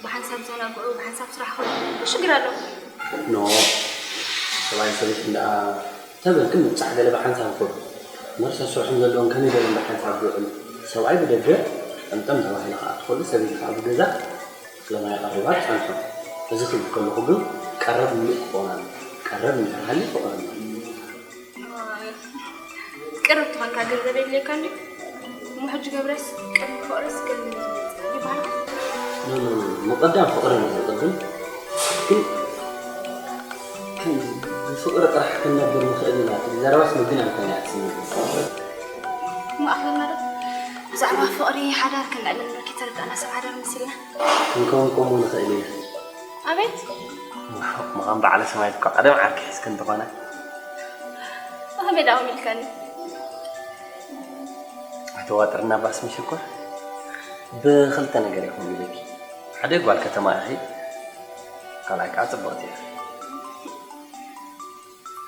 ብሓንሳብ ዘናግዑ፣ ብሓንሳብ ስራሕ ክህሉ ሽግር ኣለዎ። ኖ፣ ሰብኣይ ሰበይትን ደኣ ተበልክን ምብጻሕ ገለ ብሓንሳብ ክህሉ። እምበር ሰብ ስርሖም ዘለዎም ከመይ ገይሮም ብሓንሳብ ዝውዕሉ? ሰብኣይ ብደገ ጠምጠም ተባሂሉ ክኣቱ ከሎ፣ ሰበይቲ ከኣ ብገዛ ለማይ ቀሪባ ትጸንሖ። እዚ ክብል ከለኹ ግን ቀረብ ምሉእ ክኸውን ኣለዎ። ቀረብ እንድሕር ሃልዩ ፍቕሪ ኣሎ። ቅርብ ተኾንካ ገንዘብ የድልየካ እንድዩ። እሞ ሕጂ ገብረስ ቅድሚ ፍቕርስ ገንዘብ ይበሃል። ኖ፣ ኖ፣ ኖ፣ ምቕዳም ፍቕሪ እዩ ዝቕድም። ግን ከም ብፍቕሪ ጥራሕ ክንነብር ንኽእል ኢና ትብል ዘረባስ ምግናን ኮይና እያ ትስምዓኒ። እሞ ኣኽልና ዶ ብዛዕባ ፍቕሪ ሓዳር ከነዕልል ነርኪ ተረዳእና ሰብ ሓዳር መሲልና። ክንከውን ከምኡ ንኽእል ኢና። ኣቤት። ምዃን በዓለ ሰማይ እኮ ቀደም ዓርኪ ሒዝኪ እንተኾነ። ኣቤት ኣውሚልካኒ። ኣይተዋጥርና ባስ ምሽ እኮ ብኽልተ ነገር ኢኹም ኢለኪ። ሓደ ጓል ከተማ ኢኺ፣ ካልኣይ ከዓ ጽብቕቲ ኢኺ።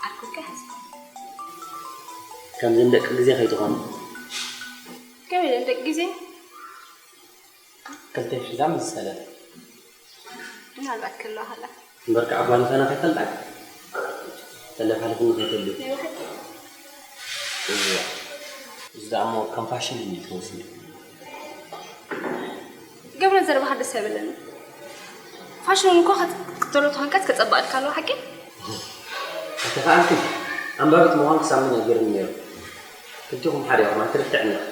ዓርኩካ ሕዝካ። ከምዚ ንደቂ ግዜ ከይትኾኑ። ከመይ ኢለን ደቂ ግዜ? ክልተ ሒዛ ምስ ዝሰለለ። ምናልባት ክህልዋ ከላ። እምበር ከዓ ጓል ምዃና ከይፈልጣ ተለፋልፍኒ ከይተሉ። ናይ ብሓቂ? እዋ። እዚ ደኣ እሞ ከም ፋሽን እዩ ተወሲዱ። ገብረ ዘረባኻ ደስ ኣይበለኒ። ፋሽን እውን እኮ ከት-፣ ክትክተሎ ተኾንካ ከጸብቐልካ ኣለዎ፣ ሓቂ? ኣይተኻእልክን። ኣንባቢት ምዃን ክሳብ መን ነጊሩኒ ነይሩ። ክልቲኹም ሓደ ኢኹም፣ ኣይትርትዕኒ ኢኹም።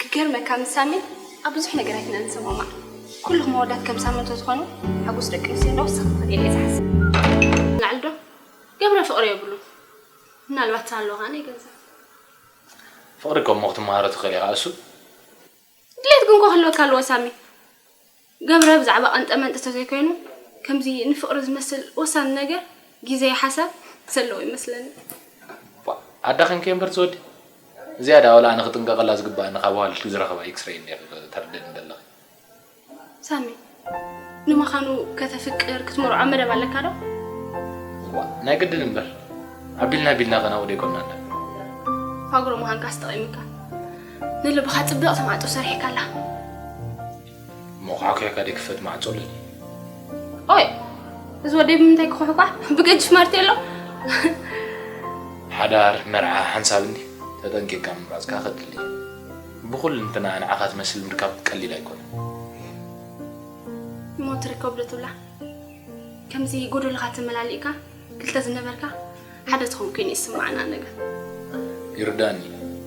ክገርመካ ምስ ሳሚ ኣብ ብዙሕ ነገር ኣይኮናን ንሰማማዕ። ኩልኹም ኣወዳት ከም ሳሚ እንተትኾኑ ሓጎስ ደቂ ኣንስትዮ እንዳወሰኸ ክኸይድ እየ ዝሓስብ። ላዕሊ ዶ? ገብረ ፍቕሪ የብሉን። ምናልባት ዝሃለወ ኸኣ ናይ ገንዘብ። ፍቕሪ እኮ እሞ ክትመሃሮ ትኽእል ኢኻ እሱ። ድሌት ግን እኮ ክህልወካ ኣለዎ ሳሚ። ገብረ ብዛዕባ ቀንጠ መንጠ ተዘይኮይኑ፣ ከምዚ ንፍቕሪ ዝመስል ወሳኒ ነገር ግዜ ሓሳብ ዘለዎ ይመስለኒ። ቧ፣ ኣዳኺምከ እምበር ዝወዲ። እዚኣ ደኣ ወላ ኣነ ክጥንቀቐላ ዝግባኣኒ ካብ ኣዋልድ ዝረኸባ ኤክስሬይ እንድየ ተርድእኒ ዘለኺ። ሳሚ፣ ንምዃኑ ከተፍቅር ክትመርዖ መደብ ኣለካ ዶ? እዋ፣ ናይ ግድን እምበር። ኣቢልና ኣቢልና ከናውዶ ኣይኮንና እንዳ። ፋግሮ ምዃንካስ ጠቒሙካ። ንልብኻ ጽብቕቲ ማዕጾ ሰሪሕካላ። መኹሓኩሕካ ደይ ክፈት ማዕጾ ኣለኒ። ኦይ፣ እዚ ወደይ ብምንታይ ክኹሕኳሕ? ብገጅፍ ማርቴሎ? ሓዳር፣ መርዓ፣ ሓንሳብ እንዲ ተጠንቂቕካ ምምራጽካ ከድሊ እዩ። ብኹልንትና ንዓኻ ትመስል ምርካብ ቀሊል ኣይኮነን። እሞ ትርከብ ዶ ትብላ? ከምዚ ጎደሎኻ ተመላሊእካ ክልተ ዝነበርካ ሓደ ትኸውን ኮይኑ ይስምዓና ነገር። ይርዳእኒ፣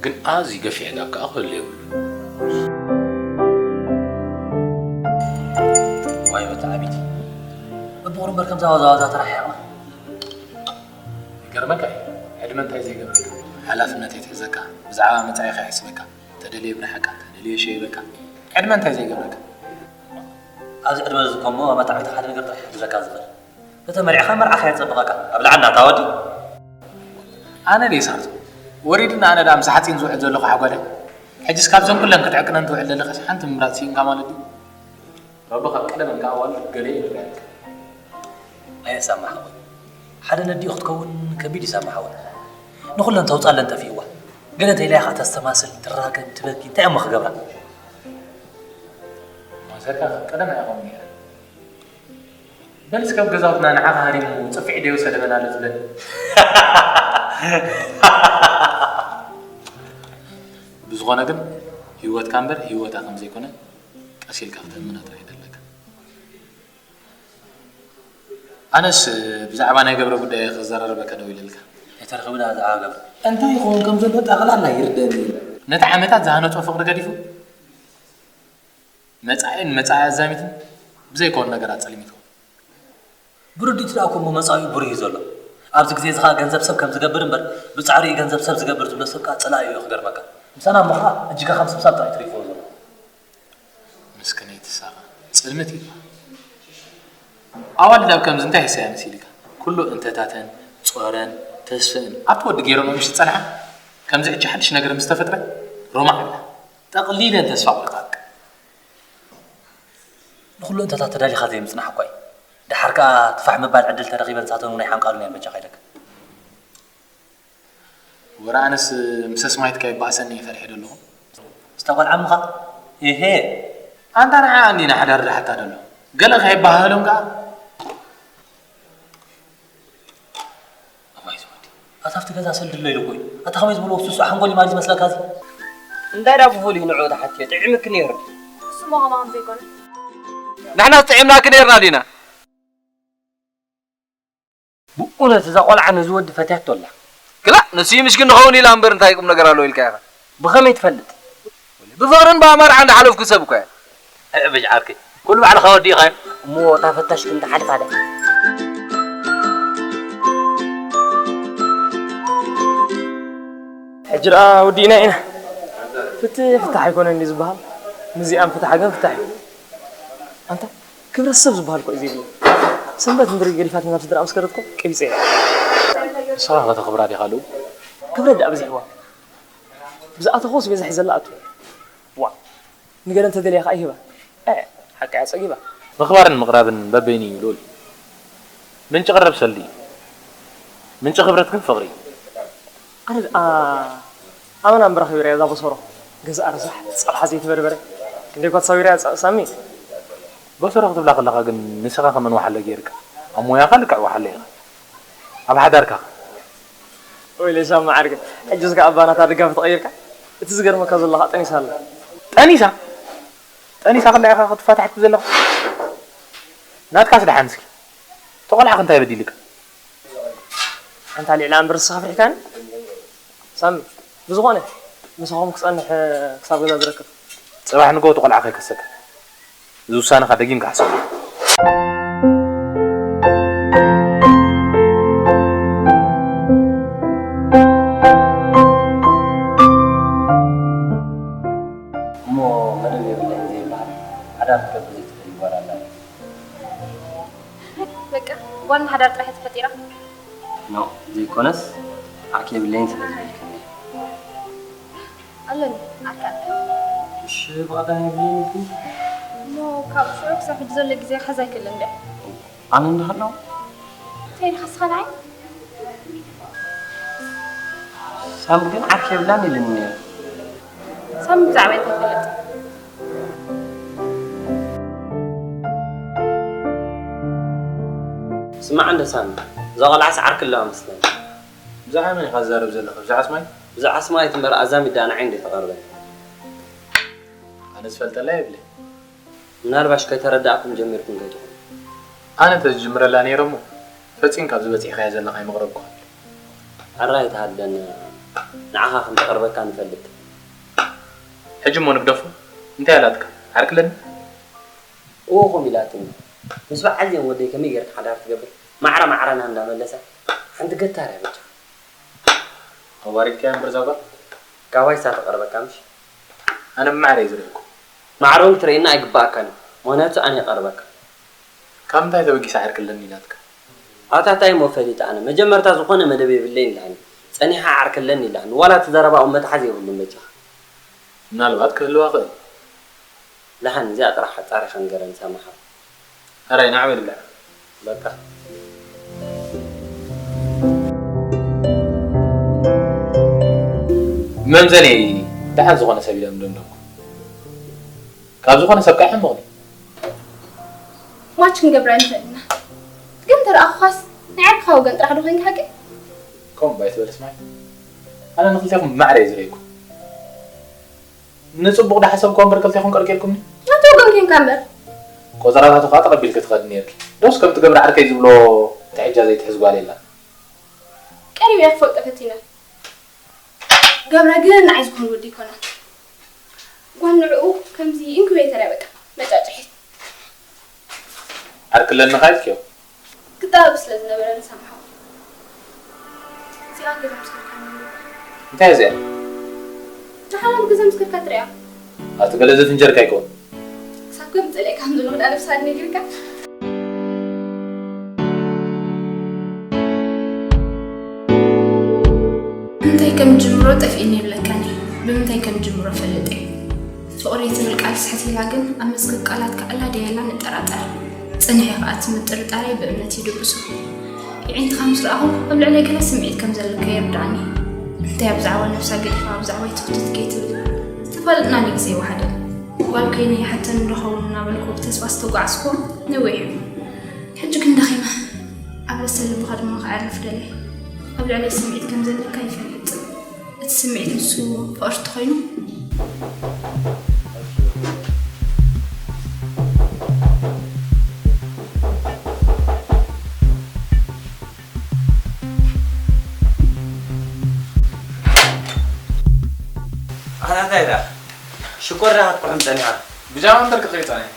ግን ኣዝዩ ገፊሕ ጋብ ከኣ ክህሉ የብሉን። ዋይ በቲ ዓቢቲ፣ እብቑር እምበር ከምዛ ዋዛ ዋዛ ተራሒቕና። ይገርመካ እዩ፣ ዕድመ እንታይ ዘይገብረካ? ሓላፍነት የትሕዘካ፣ ብዛዕባ መጻኢኻ ይሕስበካ፣ ተደልየ ብርሓቃ፣ ተደልየ ሸይበካ። ዕድመ እንታይ ዘይገብረካ? ኣብዚ ዕድመ እዚ እኮ እሞ መታዕቢቲ ሓደ ነገር ጥራሕ ይሕግዘካ ዝኽእል። እንተ ተመሪዕኻ መርዓኻ የጸብቐካ። ኣብልዓና እታ ወዲ። ኣነ ድየ ሳርቶ? ወሪድና ኣነ ደኣ ምስ ሓጺን ዝውዕል ዘለኹ ሓጓለ። ሕጅስ ካብዘን ኩለን ክትዕቅነን ትውዕል ዘለኻስ ሓንቲ ምምራጽ ስኢንካ ማለት ድዩ? ረቢ ካብ ቀደም እንካ ኣዋልድ ገለ ይርዳእካ። ኣየ ሳማ ሓወይ፣ ሓደ ነዲኡ ክትከውን ከቢድ እዩ ሳማ ሓወይ። ንኹለን ተውጻለን ጠፊእዋ። ገለ እንተኢላ ኢኻ ተስተማስል፣ ትራገም፣ ትበኪ፣ እንታይ እሞ ክገብራ? ማሰርካ ካብ ቀደም ኣያ ከምኡ ነይራ። በል እስከ ኣብ ገዛውትና ንዓኻ ሃሪሙ ጽፍዒ ዶ ይወሰደ በል ኣሎ ትብለኒ። ብዝኾነ ግን ህይወትካ እምበር ህይወታ ከም ዘይኮነ ቀስ ኢልካ ክተእምና ጥራሕ እዩ ዘለካ። ኣነስ ብዛዕባ ናይ ገብረ ጉዳይ ክዘራረበካ ደው ኢለልካ። ኣይተረኽብና ብዛዕባ ገብረ። እንታይ ይኸውን ከም ዘሎ ጠቕላላ ይርደኒ። ነቲ ዓመታት ዝሃነጾ ፍቕሪ ገዲፉ፣ መጻኢን መጻኢ ኣዛሚትን ብዘይከውን ነገራት ጸሊሚትዎ። ብርዲት ደኣ እኮ እሞ መጻኢኡ ብሩህ እዩ ዘሎ። ኣብዚ ግዜ እዚ ኸኣ ገንዘብ ሰብ ከም ዝገብር እምበር፣ ብጻዕሪ እዩ ገንዘብ ሰብ ዝገብር ዝብሎ ሰብ ከኣ ጸላኢ እዩ ክገርመካ። ምሳና እሞ ኸኣ እጅጋ ከም ሰብሳብ ጥራይ ትሪእዎ ዘሎ። ምስክነይቲ ሳራ፣ ጽልምት ኢልካ። ኣዋልድ ኣብ ከምዚ እንታይ ይሰያ መሲልካ? ኩሉ እንተታተን፣ ጾረን፣ ተስፈን ኣብቲ ወዲ ገይረን ምሽ ዝጸንሓ፣ ከምዚ ሕጂ ሓድሽ ነገር ምስ ተፈጥረ፣ ሮማዕ ብላ። ጠቕሊለን ተስፋ ቆርጻ በቃ። ንኹሉ እንተታት ተዳሊኻ ዘይምጽናሕ እኳ እዩ። ደሓር ከኣ ትፋሕ ምባል ዕድል ተረኺበ ንሳተን እውን ኣይሓንቃሉን እየን በጃኻ ኢለካ። ወረ ኣነስ ምስ ኣስማይትካ ይባእሰኒ እየ ፈሪሐ ዘለኹ። ምስታ ጓል ዓምኻ? ኤሄ! ኣንታ ንዓኣ እንዲ ንሓዳር ድሓታ ደሎ። ገለ ከይበሃሎም ከኣ ኣባይ ዝወዲ ኣታ ኣብቲ ገዛ ሰልድሎ ኢሉ እኮ እዩ። ኣታ ከመይ ዝበሎ ውስውስ ሓንጎል እዩ ማለት ዝመስለካ እዚ? እንታይ ዳ ብፍሉይ ንዕኡ ተሓትዮ ጥዒምኪ ነይሩ? እሱ ሞ ከማኹም ዘይኮነ። ንሕናስ ጥዒምናኪ ነይርና ዲና? ብእውነት እዛ ቆልዓ ነዚ ወዲ ፈትያቶ ኣላ። ክላእ ንሱ እዩ ምስኪን ንኸውን ኢላ እምበር እንታይ ቁም ነገር ኣለዎ ኢልካ ኢኻ? ብኸመይ ትፈልጥ? ብፍቕርን ብኣመርዓ እንዳሓለፍኩ ሰብ እኮ እየ። ኣዕብጅ ዓርከይ፣ ኩሉ ባዕልኻ ወዲእኻዮ። እሞ እታ ፈታሽ ግን ትሓልፍ ኣለ። ሕጂ ደኣ ወዲእና ኢና። ፍትሕ ፍታሕ ኣይኮነን ድዩ ዝበሃል? ምስዚኣም ፍታሕ ግን ፍታሕ እዩ። ኣንታ ክብረት ሰብ ዝበሃል እኮ እዩ ዘይብሉ። ሰንበት እንድሪ ገዲፋትና ናብ ስድራ ምስ ከደትኮ ቀቢፀ እየ። ንስኻ ከተኽብራ ዲኻ ልኡ? ክብረት ደኣ በዚሕዋ። ብዝኣተኾስ በዛ ሒዘላ ኣቱ። ዋ፣ ንገለ እንተደልያ ከኣ ይህባ። እ፣ ሓቂ እያ ጸጊባ። ምኽባርን ምቕራብን በበይኑ እዩ ልኡል። ምንጪ ቀረብ ሰልዲ እዩ። ምንጪ ክብረት ግን ፍቕሪ እዩ። ኣነ ደኣ ኣመና እምበር ኣኺቢረያ እዛ ቦሰሮ። ገዛኣ ረሳሕ፣ ጸብሓ ዘይትበርበረ። ክንደይ እኳ ተሳዊረያ ጸ-፣ ሳሚ። ቦሰሮ ክትብላ ከለኻ ግን ንስኻ ከመን ወሓለ ገይርካ። ኣብ ሞያኻ ልክዕ ወሓለ ኢኻ። ኣብ ሓዳርካ ኸ? ወይ ለይሳማ ዓርኪ፣ ሕጂ እስከ ኣባ ናታ ደጋፊ ተቐይርካ? እቲ ዝገርመካ ዘሎ ኸኣ ጠኒሳ ኣላ። ጠኒሳ? ጠኒሳ ከላ ኢኻ ክትፋታሕ ትብል ዘለኻ? ናትካስ ደሓን እስኪ። እቲ ቆልዓ ከ እንታይ በዲልካ? ኣንታ ልዕላ እምበር ንስኻ ፍሪሕካኒ? ሳሚ፣ ብዝኾነ ምሳኹም ክጸንሕ ክሳብ ገዛ ዝረክብ። ጽባሕ ንግሆ እቲ ቆልዓ ከይከሰካ። እዚ ውሳነኻ ደጊምካ ሕሰበሉ። እሞ መደብ የብለይን ዘይበሃል ሓዳር ክትገብር ዘይትኽእል ጓል ኣላ። በቃ ጓል ንሓዳር ጥራሕ እያ ተፈጢራ። ኖ ዘይኮነስ ዓርኪ የብለይን ስለ ዝበልክኒ። ኣለኒ ዓርኪ ኣለኒ። እሺ ብቐዳም የብለይን ኢልክኒ? እሞ ካብ ሽዑ ክሳብ ሕጂ ዘሎ ግዜ ክሕዝ ኣይክእልን ድየ? ኣነ እንዳሃለኹ? እንታይ ኢልካ እስኻ ንዓይ? ሳሚ ግን ዓርኪ የብላን ኢሉኒ ነይሩ። ሳሚ ብዛዕባ እንታይ ይፈልጥ? ስማዕ እንደ ሳሚ፣ እዛ ቆልዓስ ዓርኪ ኣለዋ መስለኒ። ብዛዕባ መን ኢኻ ትዛረብ ዘለኻ? ብዛዕባ ኣስማይ? ብዛዕባ ኣስማይ ትንበር ኣዛሚዳ ንዓይ እንደ ተቐርበኒ። ኣነ ዝፈልጠላ የብለይ። ምናልባሽ ከይተረዳእኩም ጀሚርኩም ከይትኾኑ። ኣነ እንተዝጅምረላ ነይረ እሞ፣ ፈጺምካ ኣብዚ በጺሕካዮ ዘለኻ ኣይምቕረብኩኻን። ሕራይ ተሃድለኒ፣ ንዓኻ ከም ተቕርበካ ንፈልጥ። ሕጂ እሞ ንግደፎ፣ እንታይ ኣላትካ? ዓርኪ ኣለኒ? እወ ከምኡ ኢላትኒ። ምስ በዓል እዚኦም ወደይ ከመይ ጌርካ ሓዳር ትገብር? ማዕረ ማዕረና እንዳመለሳ፣ ሓንቲ ገታር እያ በጃ። ኣዋሪድካያ እምበር እዛ ጓል? ካባይሳ ተቐርበካ ምሽ? ኣነ ብማዕረ እየ ዝርእየኩም። ማዕረ እውን ክትርእየና ኣይግባኣካን እዩ። ምኽንያቱ ኣነ ይቐርበካ። ካብ ምንታይ ተበጊሳ ዓርኪ ኣለኒ ኢላትካ? ኣታ ታይ እሞ ፈሊጠ ኣነ። መጀመርታ ዝኾነ መደብ የብለይን ኢላኒ። ጸኒሓ ዓርኪ ኣለኒ ኢላኒ። ዋላ እቲ ዘረባ እውን መትሓዚ የብሉን በጃኻ። ምናልባት ክህልዋ ክእል። ደሓን እዚኣ ጥራሕ ኣጻሪኻ ንገረኒ ሳሚ ሓው። ሕራይ ንዓ በል ብላዕ። በቃ። መምዘኒ ደሓን ዝኾነ ሰብ ኢለ ምደምደምኩ። ካብ ዝኾነ ሰብ ከኣ ሕምቕ ድዩ? ማች ክንገብር ኣይንኽእልን ኢና። ግን እንተ ደኣ ኳስ ናይ ዓርክኻ ወገን ጥራሕ ዶ ኮይንካ ሓቂ? ከምኡ እባ ኣይትበል ስማይ። ኣነ ንኽልቴኹም ብማዕረ እየ ዝርእየኩም። ንጽቡቕ ዳሓሰብክዎ እምበር ክልቴኹም ቀርቂርኩምኒ። ናቱ ወገን ኬንካ እምበር። ቆጸራታቱ ከኣ ተቐቢልኪ ትኸዲ ኔርኪ። ዶስ ከምቲ ገብረ ዓርከይ ዝብሎ ትሕጃ ዘይትሕዝ ጓል የላን። ቀሪበ እየ ክፈልጦ ፈቲነ። ገብረ ግን ንዓይ ዝኾን ወዲ ኣይኮነን። ጓል ንዕኡ ከምዚ ኢንኩቤተር እያ በቃ፣ መጫጭሒት። ዓርኪ ኣለኒ ኢልክዮ? ክጠባበስ ስለ ዝነበረ ንሳምሓ። እዚኣ ገዛ ምስ ከድካ ንብሎ። እንታይ እዚኣ? ደሓን ኣብ ገዛ ምስ ከድካ ትሪኣ። ኣቲ ገለ ዘፍንጀርካ ኣይኮን? ክሳብ ከም ጸሊእካ ከም ዘሎ ክዳ ነብሳ ነጊርካ። እንታይ ከም ጅምሮ ጠፊእኒ ይብለካኒ፣ ብምንታይ ከም ጅምሮ ፈልጥ እየ። ፍቕሪ ትብል ቃል ስሕት ኢላ ግን ኣብ መዝገብ ቃላት ክዕላ ድያ ኢላ ንጠራጠር። ጽንሒ ከኣ እቲ ምጥርጣረይ ብእምነት ይድብሶ። የዒንትኻ ምስ ረኣኹ ኣብ ልዕለይ ገለ ስምዒት ከም ዘለካ ይርድኣኒ። እንታይ ኣብ ዛዕባ ነብሳ ገዲፋ ኣብ ዛዕባይ ትኹትት ከይትብል? ዝተፋለጥናሉ ግዜ ይወሓደን። ጓል ኮይነ ይሓተኒ ዶ ኸውን እናበልኩ ብተስፋ ዝተጓዕዝኩ ነዊሕ እዩ። ሕጂ ግን ደኺመ። ኣብ ርእሰ ልብኻ ድማ ከዕርፍ ደልየ። ኣብ ልዕለይ ስምዒት ከም ዘለካ ይፈልጥ። እቲ ስምዒት ንሱ ፍቕሪ እንተኾይኑ፣ ኣታ እንታይ ደኣ? ሽኮር ደኣ ክትኩሕም ጸኒሓ? ብጃማ እምበር ክትሪኢ ጸኒሐ።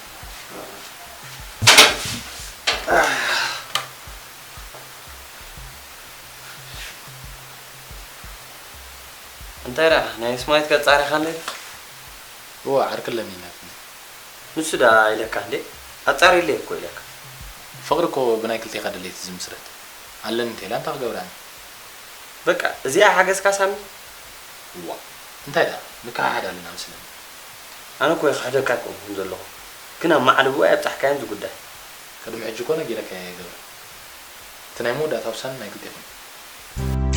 እንታይ ደኣ? ናይ ስማይት ከጻሪኻ እንዴ? እወ፣ ዓርኪ ኣለኒ ናትኒ። ንሱ ደኣ ኢለካ እንዴ? ኣጻሪለይ እኮ ኢለካ። ፍቕሪ እኮ ብናይ ክልቴኻ ድሌት እዩ ዝምስረት። ኣለኒ እንተኢላ እንታይ ክገብራ እየ? በቃ፣ እዚኣ ሓገዝካ ሳሚ? እዋ፣ እንታይ ደኣ? ንከሓሓድ ኣለና መስለኒ። ኣነ እኮ ይኽሕደካ ኣይኮንኩን ዘለኹ። ግን ኣብ ማዕልቦ ኣይኣብጻሕካዮን እዚ ጉዳይ። ቅድሚ ሕጂ እኮ ነጊረካዮ እየ ገብረ። እቲ ናይ መወዳእታ ውሳነ ናይ ክልቴኹም እዩ።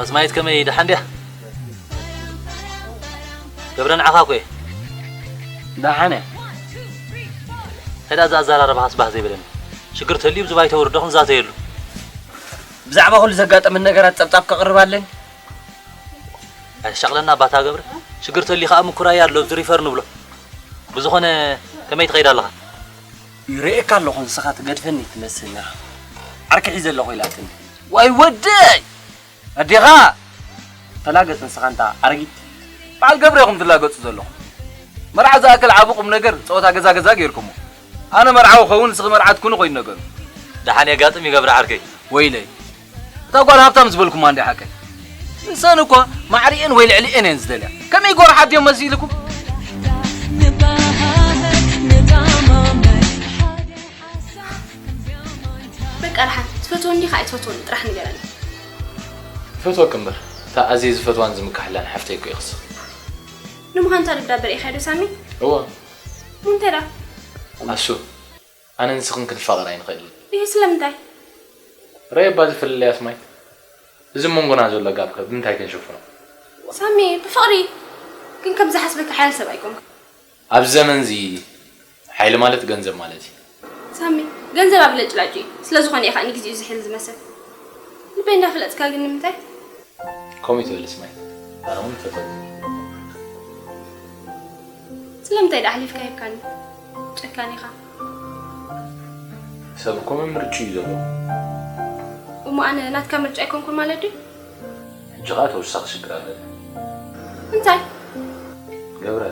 ኣስማይት ከመይ ደሓን ድያ? ገብረ ንዓኻ እኮ እየ። ደሓን እየ። እንታይ ደኣ እዚ ኣዘራርባኻስ ባህ ዘይበለኒ። ሽግር ተልዩ ብዝባይ ተውርዶ ክንዛተየሉ። ብዛዕባ ኩሉ ዘጋጠመን ነገራት ጸብጻብ ከቕርብ ኣለኒ። ኣይሻቕለና ባታ ገብረ። ሽግር ተልዩ ከኣ ምኩራይ ኣሎ፣ ኣብዚ ሪፈር ንብሎ። ብዝኾነ ከመይ ትኸይድ ኣለኻ? ይርእየካ ኣለኹ፣ ንስኻ ትገድፈኒ ትመስል ኢኻ። ዓርኪ ሒዘ ኣለኹ ኢላትኒ። ዋይ ወደይ! ኣዴኻ! ተላገጽ ንስኻ እንታ ኣረጊት። በዓል ገብረ ኢኹም ትላገጹ ዘለኹም። መርዓ ዝኣክል ዓቢ ቁም ነገር ጸወታ ገዛ ገዛ ጌርኩሞ። ኣነ መርዓዊ ኸውን ንስኺ መርዓት ኩኒ ኮይኑ ነገሩ። ደሓን የጋጥም ይገብረ ዓርከይ። ወይለይ። እታ ጓል ሃብታም ዝበልኩማ እንዲ ሓቀይ። ንሰን እኳ ማዕሪኤን ወይ ልዕሊኤን እየን ዝደልያ። ከመይ ጎርሓት እዮም መሲልኩም? በቃ ደሓን፣ ትፈትወኒ ዲኻ ኣይትፈትወኒ ጥራሕ ንገረኒ። ይፈትወኪ እምበር፣ እታ ኣዝየ ዝፈትዋን ዝምካሕላን ሓፍተይ እኮ ኢኽስ። ንምዃን እታ ደብዳበ ርኢኻዮ ዶ ሳሚ? እወ። እንታይ ደኣ? ኣሱ፣ ኣነ ንስኽን ክንፋቐር ኣይንኽእልን። ይህ ስለምንታይ? ረይ እባ ዝፍልለያስ ማይ? እዚ መንጎና ዘሎ ጋብ ከ ብምንታይ ክንሽፍኖ? ሳሚ፣ ብፍቕሪ ግን ከም ዝሓስበካ ሓያል ሰብ ኣይኮንካ። ኣብዚ ዘመን እዚ ሓይሊ ማለት ገንዘብ ማለት እዩ። ሳሚ፣ ገንዘብ ኣብ ለጭላጭ እዩ። ስለ ዝኾነ እዩ ከኣ ንግዜኡ ዝሕል ዝመስል። ልበይ እንዳፈለጥካ ግን ንምንታይ? ከምኡ ትብል ስማይ፣ ኣነ እውን ይፈትወኪ። ስለምንታይ ደኣ ኣሕሊፍካ ሂብካኒ? ጨካን ኢኻ። ሰብ እኮ መምርጭ እዩ ዘለዎ። እሞ ኣነ ናትካ ምርጫ ኣይኮንኩን ማለት ድዩ? ሕጂ ኸኣ ተወሳኺ ሽግር ኣለኒ። እንታይ? ገብረ።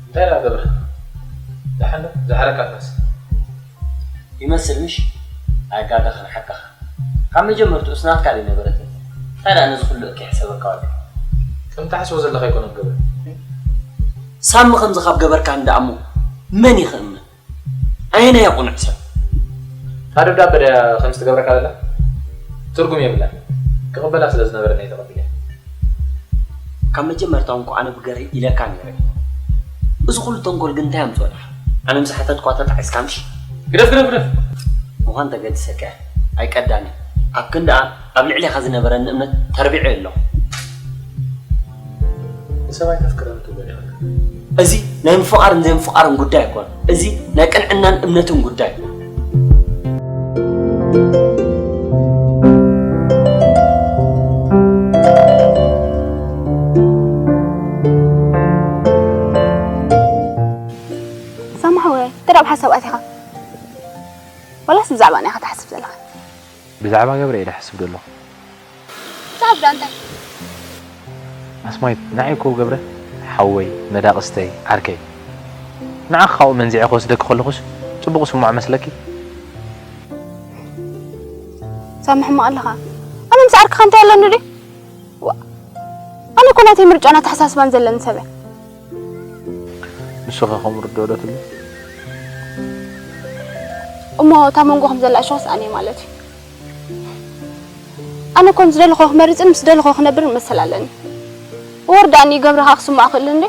እንታይ ደኣ ገብረ? ደሓን ዶ? ዝሓረካ ትመስል። ይመስል ምሽ? ኣይጋገኽን ሓቅኻ። ካብ መጀመርትኡስ ናትካ ዘይነበረትን። እንታይ ደኣ ነዚ ኩሉ እኪ ሕሰበካ ወዲ? ከም ትሓስቦ ዘለኻ ኣይኮነን ገብረ። ሳሚ ከምዚ ካብ ገበርካኒ ደኣ እሞ መን እዩ ክእመን? ኣየናይ ቁኑዕ ሰብ? እታ ደብዳበ ድያ ከምዚ ትገብረካ ዘላ? ትርጉም የብላን። ክቕበላ ስለ ዝነበረኒ እየ ተቐቢለያ። ካብ መጀመርታ እውን እኮ ኣነ ብገርሂ ኢለካ ነይረ። እዚ ኩሉ ተንኮል ግን እንታይ ኣምፅኦ ደኣ? ኣነ ምስ ሓተትኳ ተጣዒስካ ምሽ? ግደፍ፣ ግደፍ፣ ግደፍ። ምዃን ተገድሰካ እያ። ኣይቀዳኒ። ኣብ ክንድኣ ኣብ ልዕሌኻ ዝነበረኒ እምነት ተርቢዐ ኣለኹ። ንሰብ ኣይተፍቅረን ትብሎ ዲኻ? እዚ ናይ ምፍቓርን ዘይምፍቓርን ጉዳይ ኣይኮነን። እዚ ናይ ቅንዕናን እምነትን ጉዳይ እዩ። ሳማ ሓወይ፣ እንታይ ደኣ ብሓሳብ ኣቲኻ? ዋላስ ብዛዕባ ንዓኻ ትሓስብ ዘለኻ? ብዛዕባ ገብረ እየ ዝሓስብ ዘለኹ። ብዛዕባ እንታይ? ኣስማይት፣ ንዓይ እኮ ገብረ ሓወይ፣ መዳቕስተይ፣ ዓርከይ። ንዓኻ ካብኡ መንዚዐ ክወስደኪ ከለኹስ ጽቡቕ ስምዖ መስለኪ? ሳሚ፣ ሕማቕ ኣለኻ። ኣነ ምስ ዓርክኻ እንታይ ኣለኒ ድዩ? ዋ፣ ኣነ እኮ ናተይ ምርጫን ኣተሓሳስባን ዘለኒ ሰብ እየ። ንሱ ኸ ከምኡ ርድኦ ዶ ትብሊ? እሞ እታ መንጎኹም ዘላ እሾኽስ ኣነ ማለት እዩ። ኣነ እኮ ዝደለኹ ክመርጽን ምስ ደለኹ ክነብርን መሰል ኣለኒ። ወርዳኒ ገብረ ኸኣ ክስምዖ ክእል እንዴ?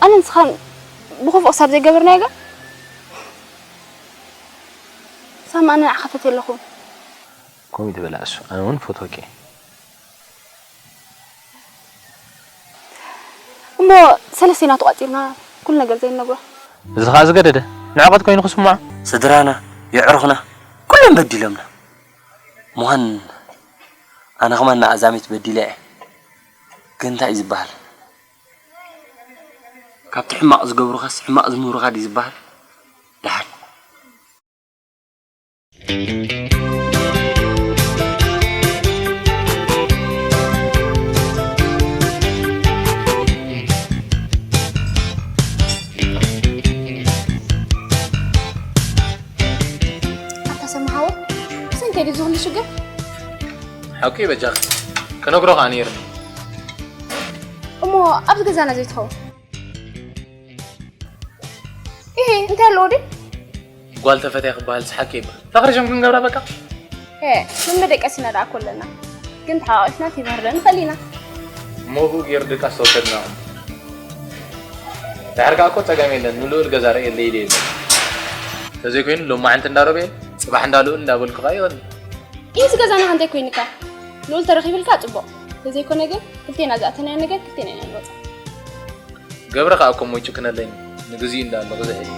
ኣነ ንስኻን ብኽፉእ ክሳብ ዘይገበርናዮ ገ? ሳሚ፣ ኣነ ንዓኻ ፈትየ ኣለኹ። ከምኡ ይትበል ኣሱ፣ ኣነ እውን ፈትወኪ እየ። እሞ ሰለስቴና ተቋጺርና ኩሉ ነገር ዘይንነግሮ? እዚ ኸኣ ዝገደደ ንዕቐት ኮይኑ ክስምዖ። ስድራና፣ የዕሩኽና፣ ኩሎም በዲሎምና። ምዃን ኣነ ኸማን ንኣዛሚት በዲለ እየ። ግን እንታይ እዩ ዝበሃል? ካብቲ ሕማቕ ዝገብሩኻስ ሕማቕ ዝምህሩኻ ድዩ ዝበሃል? ደሓን። ኣታ ሰማሃዎ፣ ብሰንከይ ድዩ ዝኹሉ ሽግር? ሓቂ በጃኺ፣ ክነግሮ ከኣ ነይርኒ። እሞ ኣብዚ ገዛና ዘይትኸውን? ኢሂ፣ እንታይ ኣለዎ ድዩ? ጓል ተፈትያ ክበሃል ሰሓቂ ይበሃል። ፍቕሪ ሽም ክንገብራ በቃ። ሄ፣ መመደቀሲና ደኣ እኮ ኣለና። ግን ተሓቋቒፍና ከይበርደ ንኽእል ኢና። እሞ ብኡ ገይሩ ድቃስ ተወሰድና። ድሓር ከኣ እኮ ጸገም የለን፣ ንልኡል ገዛ ርእየለይ ኢለ የለን። እንተዘይኮይኑ ሎማዕንቲ እንዳረበየ፣ ጽባሕ እንዳ ልኡል እንዳበልኩ ከኣ ይቐኒ። ኢዚ ገዛና ከ እንታይ ኮይኑካ? ልኡል ተረኺብልካ ጽቡቕ። እንተዘይኮነ ግን ክልቴና ዝኣተናዮ ነገር ክልቴና ኢና ንወጽእ። ገብረ ከኣ እኮ እሞ ይጭክነለይ ንግዚኡ እንዳሎ ክዝሕል።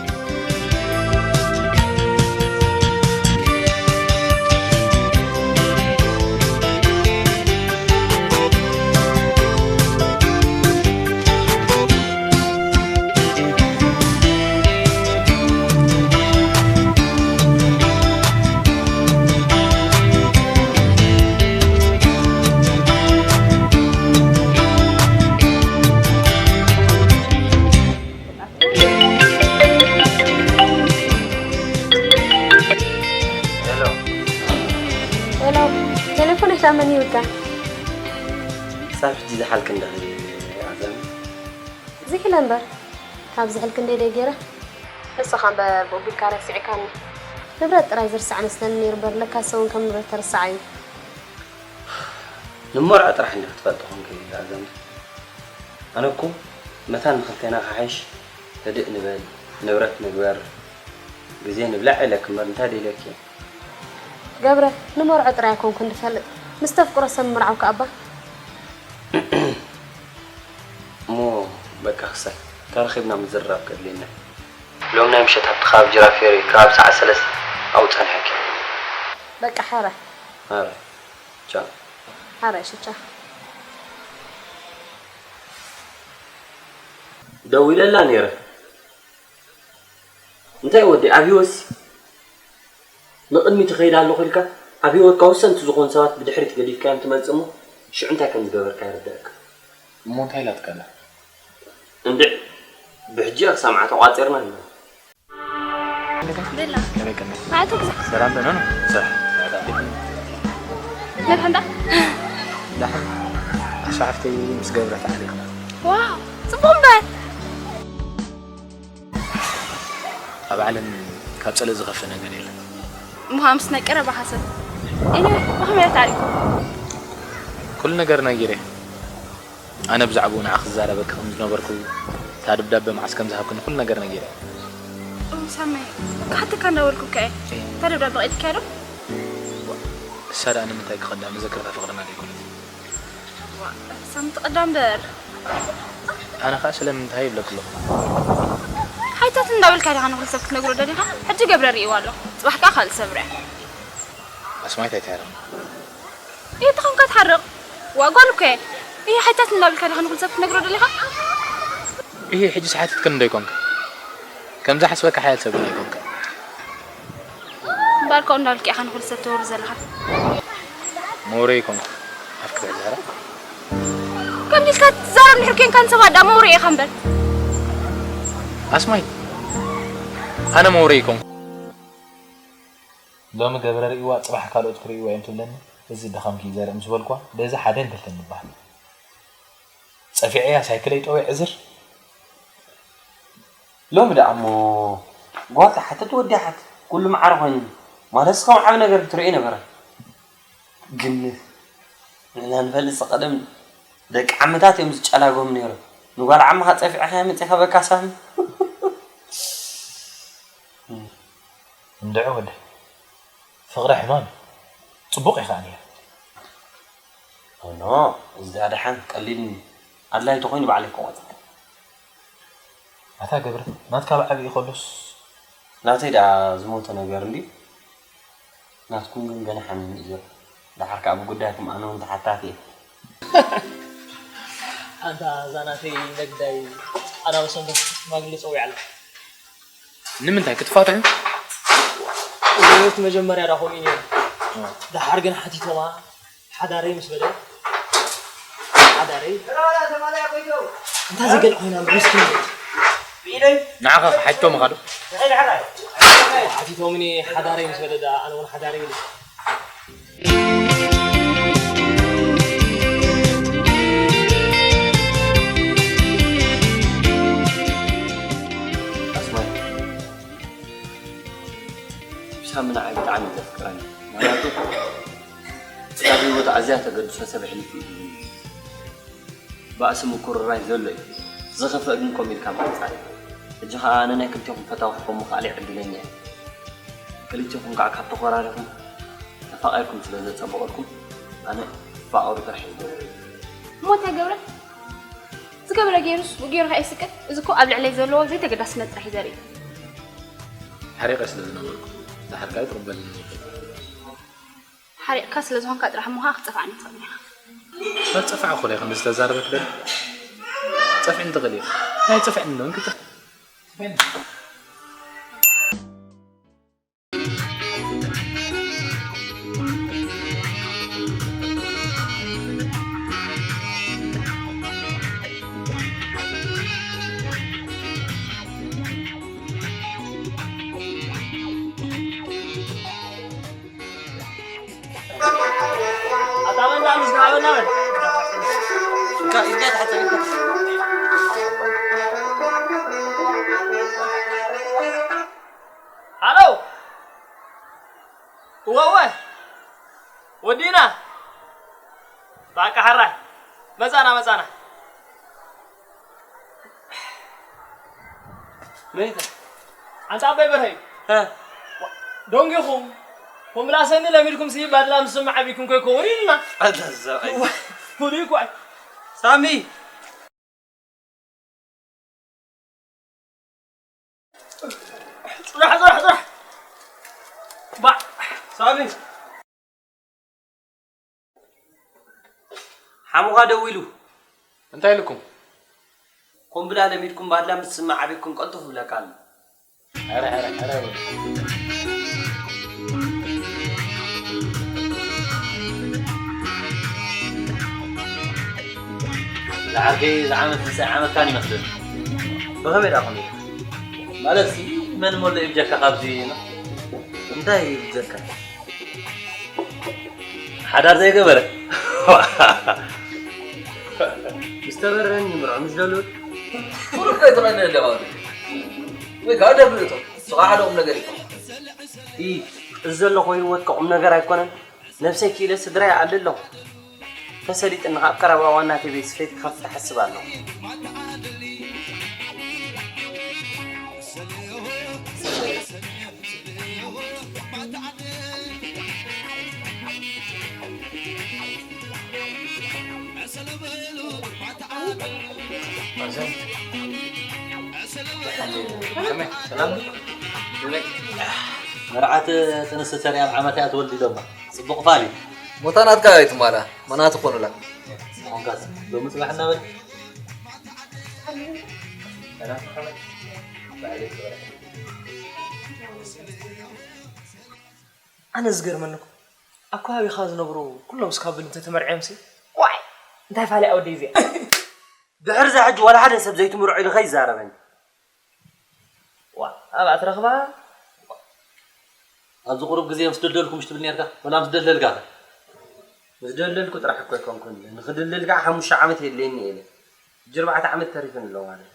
ሄሎ። ሄሎ፣ ቴሌፎን እታ መን ይውዳ? ክሳብ ሕጂ ዝሓልክ እንዳ ኣዛሚ። ዝሕለ እምበር፣ ካብ ዝሕል ክንደይ ደይ ገይረ? ንስኻ እምበር ብኡ ቢልካ ረሲዕካኒ። ንብረት ጥራይ ዝርሳዕ መስለኒ ነይሩ እምበር፣ ለካስ እውን ከም ንብረት ተርሳዕ እዩ። ንመርዖ ጥራሕ እንዲኺ ትፈልጢ ኮንኪ ኣዛሚ። ኣነ እኮ መታን ንኽልቴና ክሓይሽ ህድእ ንበል፣ ንብረት ንግበር፣ ግዜ ንብላዕ ኢለኪ እምበር እንታይ ደይለኪ እየ። ገብረ፣ ንመርዖ ጥራይ ኣይኮንኩን ዝፈልጥ፣ ምስ ተፍቅሮ ሰብ ምምርዓው ከኣ እባ። እሞ በቃ ክሰል፣ ተረኺብና ምዝርራብ ከድልየና እዩ። ሎም ናይ ምሸት ሃብትኻ ኣብ ጅራፍ የርኢ፣ ከባቢ ሰዓት ሰለስተ ኣብኡ ጸንሐኪ። በቃ ሓራይ። ሓራይ። ቻው። ሓራይ ሽቻ። ደዊለላ ነይረ። እንታይ ወዲ ኣብ ህይወትሲ ንቕድሚት ይኸይድ ኣለኹ ኢልካ ኣብ ህይወትካ ወሰንቲ ዝኾኑ ሰባት ብድሕሪት ገዲፍካዮም ትመጽእ እሞ ሽዑ እንታይ ከም ዝገበርካ ይርደኣካ። እሞ እንታይ ኢላትካ ኣላ? እንድዕ ብሕጂ እያ ክሰምዓ ተቋጺርና ኣለና። ቤላ። ከመይ ከመይ? መዓልቲ ግዜ። ሰላም ደህና ነው? ስራሕ። መርሓባ። ደሓን። ኣሻሓፍተይ ምስ ገብረ ተዓሊቕና። ዋው፣ ጽቡቕ እምበር። ኣብ ዓለም ካብ ጸሎት ዝኸፍእ ነገር የለን። ምዃኑ ምስ ናይ ቀረባኻ ሰብ። Anyway፣ ብኸመይ ተዓሊቑ? ኩሉ ነገር ነጊረ። ኣነ ብዛዕባኡ ንዓኺ ክዛረበኪ ከም ዝነበርኩ፣ እታ ደብዳበ መዓስ ከም ዝሃብክኒ ኩሉ ነገር ነጊረ። እም፣ ሳሚ፣ ክሓተካ እንዳበልኩ እኮ እየ። እታ ደብዳብ ርኢትካያ ዶ? እሳ ደኣ ንምንታይ ክቐዳ መዘክርታ ፍቕርና ደይኮነት? ዋ፣ ሳሚ ትቐዳ እምበር። ኣነ ኸኣ ስለምንታይ ይብለኪ ኣለኹ። ሓይታት እንዳበልካ ዲኻ ንኹሉ ሰብ ክትነግሮ ደሊኻ? ሕጂ ገብረ ርእይዋ ኣሎ። ጽባሕ ከኣ ካልእ ሰብ ርኣ። ኣስማይት ኣይትሃርም። እየ ተኾንካ ትሓርቕ። ዋ ጓል እኮ እየ። እየ ሓይታት እንዳበልካ ዲኻ ንኹሉ ሰብ ክትነግሮ ደሊኻ? እየ ሕጂ ሰሓቲት ክንዶ ይኮንካ? ከምዛ ሓስበካ ሓያል ሰብ ግን ኣይኮንካ። እምበኣር ከምኡ እንዳበልካ ኢኻ ንኹሉ ሰብ ተወሪ ዘለኻ። መውረይ ይኮንኩ። ኣፍክሪ ዛራ። ከምዚ ኢልካ ትዛረብ እንድሕር ኮንካ ንሰባት ደኣ መውረይ ኢኻ እምበር። ኣስማይ። ኣነ መውረይ ይኮንኩ። ሎሚ ገብረ ርእይዋ ጽባሕ ካልኦት ክርእይዋ እዮም ትብለኒ። እዚ ድኻምኪ እዩ ዘርኢ ምስ በልኳ በዚ ሓደን ክልተን ንበሃል። ጸፊዐያ ሳይክለይ ጠውየ ዕዝር። ሎሚ ደኣ እሞ ጓል ተሓተት ወዲ ሓት ኩሉ ማዕረ ኮይኑ ማለት እስከም ዓቢ ነገር ትርኢ ነበረ። ግን ንሕና ንፈልጥ ቀደም ደቂ ዓመታት እዮም ዝጨላጎም ነይሮም። ንጓል ዓምኻ ጸፊዕኻ መጺኻ በካ ሳሚ። እንድዒ ወደይ፣ ፍቕሪ ሕማም እዩ። ጽቡቕ እዩ ከኣ ነይሩ። ኖ፣ እዚ ደኣ ደሓን ቀሊል እዩ። ኣድላይ ተኾይኑ ባዕለይ ክቆጽር። ኣታ ገብረ፣ ናትካ ብዓቢኡ ከሎስ። ናተይ ደኣ ዝሞተ ነገር እንድዩ። ናትኩም ግን ገና ሓሚሙ እዩ ዘሎ። ደሓር ከኣ ብጉዳይኩም ኣነ እውን ተሓታቲ እየ። ኣንታ እዛ ናተይ ነግዳይ ኣናብሶም ሽማግለ ጸዊዓ ኣላ። ንምንታይ ክትፋትሑ? እቲ መጀመርያ ደኣ ከምኡ እዩ ነይሩ። ደሓር ግን ሓቲቶማ ሓዳረይ ምስ በለ ሓዳረይ እንታይ ዘገለ ኮይና ምስኪን ንዓኻ ክሓቶም ኢኻ ዶ? ሓቲቶምኒ ሓዳረይ ምስ በለ ደኣ ኣነ እውን ሓዳረይ ኢለ። ኣስማይ፣ ሳሚ ንዓይ ብጣዕሚ እዩ ዘፍቅረኒ። ምኽንያቱ እዛ ብህይወቱ ኣዝያ ተገድሶ ሰብ ኣሕሊፉ እዩ ሂቡኒ። ባእሲ ምኩርራይ ዘሎ እዩ። ዝኸፍእ ግን ከምኡ ኢልካ ምቕጻል እዩ። ሕጂ ኸኣ ኣነ ናይ ክልቴኹም ፈታዊ ክኸውን ምኽኣለይ ዕድለኛ እየ። ክልቴኹም ከኣ ካብ ተኾራሪኹም ተፋቒርኩም ስለ ዘጸበቐልኩም ኣነ ፋቕሩ ጥራሕ እዩ ዝገብር። እሞ እንታይ ገብረ? ዝገበረ ገይሩስ ብኡ ገይሩ ከኣ ይስቅጥ። እዚ እኮ ኣብ ልዕለይ ዘለዎ ዘይተገዳስነት ጥራሕ እዩ ዘርኢ። ሓሪቐ ስለ ዝነበርኩ፣ ዝሓርካይ ትቕበልኒ ይኽእል። ሓሪቕካ ስለ ዝኾንካ ጥራሕ እሞ ከኣ ክትጸፍዓኒ ትኽእል ኢኻ። ጸፍዓ እኮ ዲኻ ከምዚ ዝተዛረበ ትደሊ? ጸፍዕኒ ትኽእል ኢኻ። ናይ ጸፍዕኒ ዶ እንክትኽ-? ጸፍዕኒ። ኣታ መን ደኣ ምስ በሃል በል። እንካ ኢድካ ተሓጸብ፣ ኢድካ። ሃሎ። እወ፣ እወ። ወዲእና። በቃ፣ ሕራይ። መጻና፣ መጻና። መይታ? ኣንታ ኣባይ በርሀ እዩ። እ። ደንጊኹም። ኮምላሰኒ ለሚድኩም ሲ ባድላ ምስ ስምዓ ቢኩም ከይከውን ኢልና። ኣንታ ሰብኣይ። እወ፣ ፍሉይ እኮ እዩ። ሳሚ። ጽናሕ፣ ጽናሕ፣ ጽናሕ። ባዕ። ሳሚ። ሓሙኻ ደዊሉ። እንታይ ኢልኩም? ኮምብላ ለሚድኩም ባድላ ምስ ስምዓ ቢኩም ቀልጥፉ ብለካ ኣሎ። ኧረ፣ ኧረ፣ ኧረ በሉ። ዝዓርከይ፣ እዚ ዓመት ምስኣይ ዓመትካን ይመስለኒ። ብኸመይ ደኣ ከመይ? ማለትሲ፣ መን መሎ ይብጀካ ካብዚ? እንታይ ይብጀካ? ሓዳር ዘይገበረ? ምስ ተበረረኒ ይምርዖ፣ ምስ ደልዩ። ቁሩብ ከይትቐንእ ኣለኻ ወዲ። ወይ ከዓ ደብልቶ። ንስኻ ሓደ ቁም ነገር ኢኻ። ኢ፣ እዚ ዘሎ እኮ ህይወት ከ ቁም ነገር ኣይኮነን። ነብሰይ ክኢለ ስድራይ ይኣሊ ኣለኹ። ተሰሊጥኒ ካብ ቀረባ ዋና ናተይ ቤት ጽሕፈት ክኸፍት እሓስብ ኣለኹ። ሰለየ ሆየ፣ ሰለየ ሰላም። መርዓት ጥንሲ ሰሪያ ኣብ ዓመት እያ ትወልድ ኢሎማ። ጽቡቕ ፋል እዩ። ሞታ ናትካ ኣይትማላ፣ መናት ኮኑላ። ሞንጋስ ሎሚ ጽባሕ እናበል። ኣነ ዝገርመኒ እኮ፣ ኣብ ከባቢኻ ዝነብሩ ኩሎም እስካብል እንተተመርዕዮምሲ፣ ዋይ፣ እንታይ ፋልያ ወደይ እዚኣ። ድሕሪ እዛ ሕጂ ዋላ ሓደ ሰብ ዘይትምርዖ ኢሉ ከይዛረበኒ። ዋ፣ ኣብኣ ትረኽባ? ኣብዚ ቁሩብ ግዜ ምስ ደልደልኩ ምሽ ትብል ነርካ? ወላ ምስ ደልደልካ? ምስ ደልደልኩ ጥራሕ እኮ ኣይኮንኩን። ንኽድልድል ከዓ ሓሙሽተ ዓመት የድልየኒ ኢለ። ሕጂ ኣርባዕተ ዓመት ተሪፉኒ ኣሎ ማለት እዩ።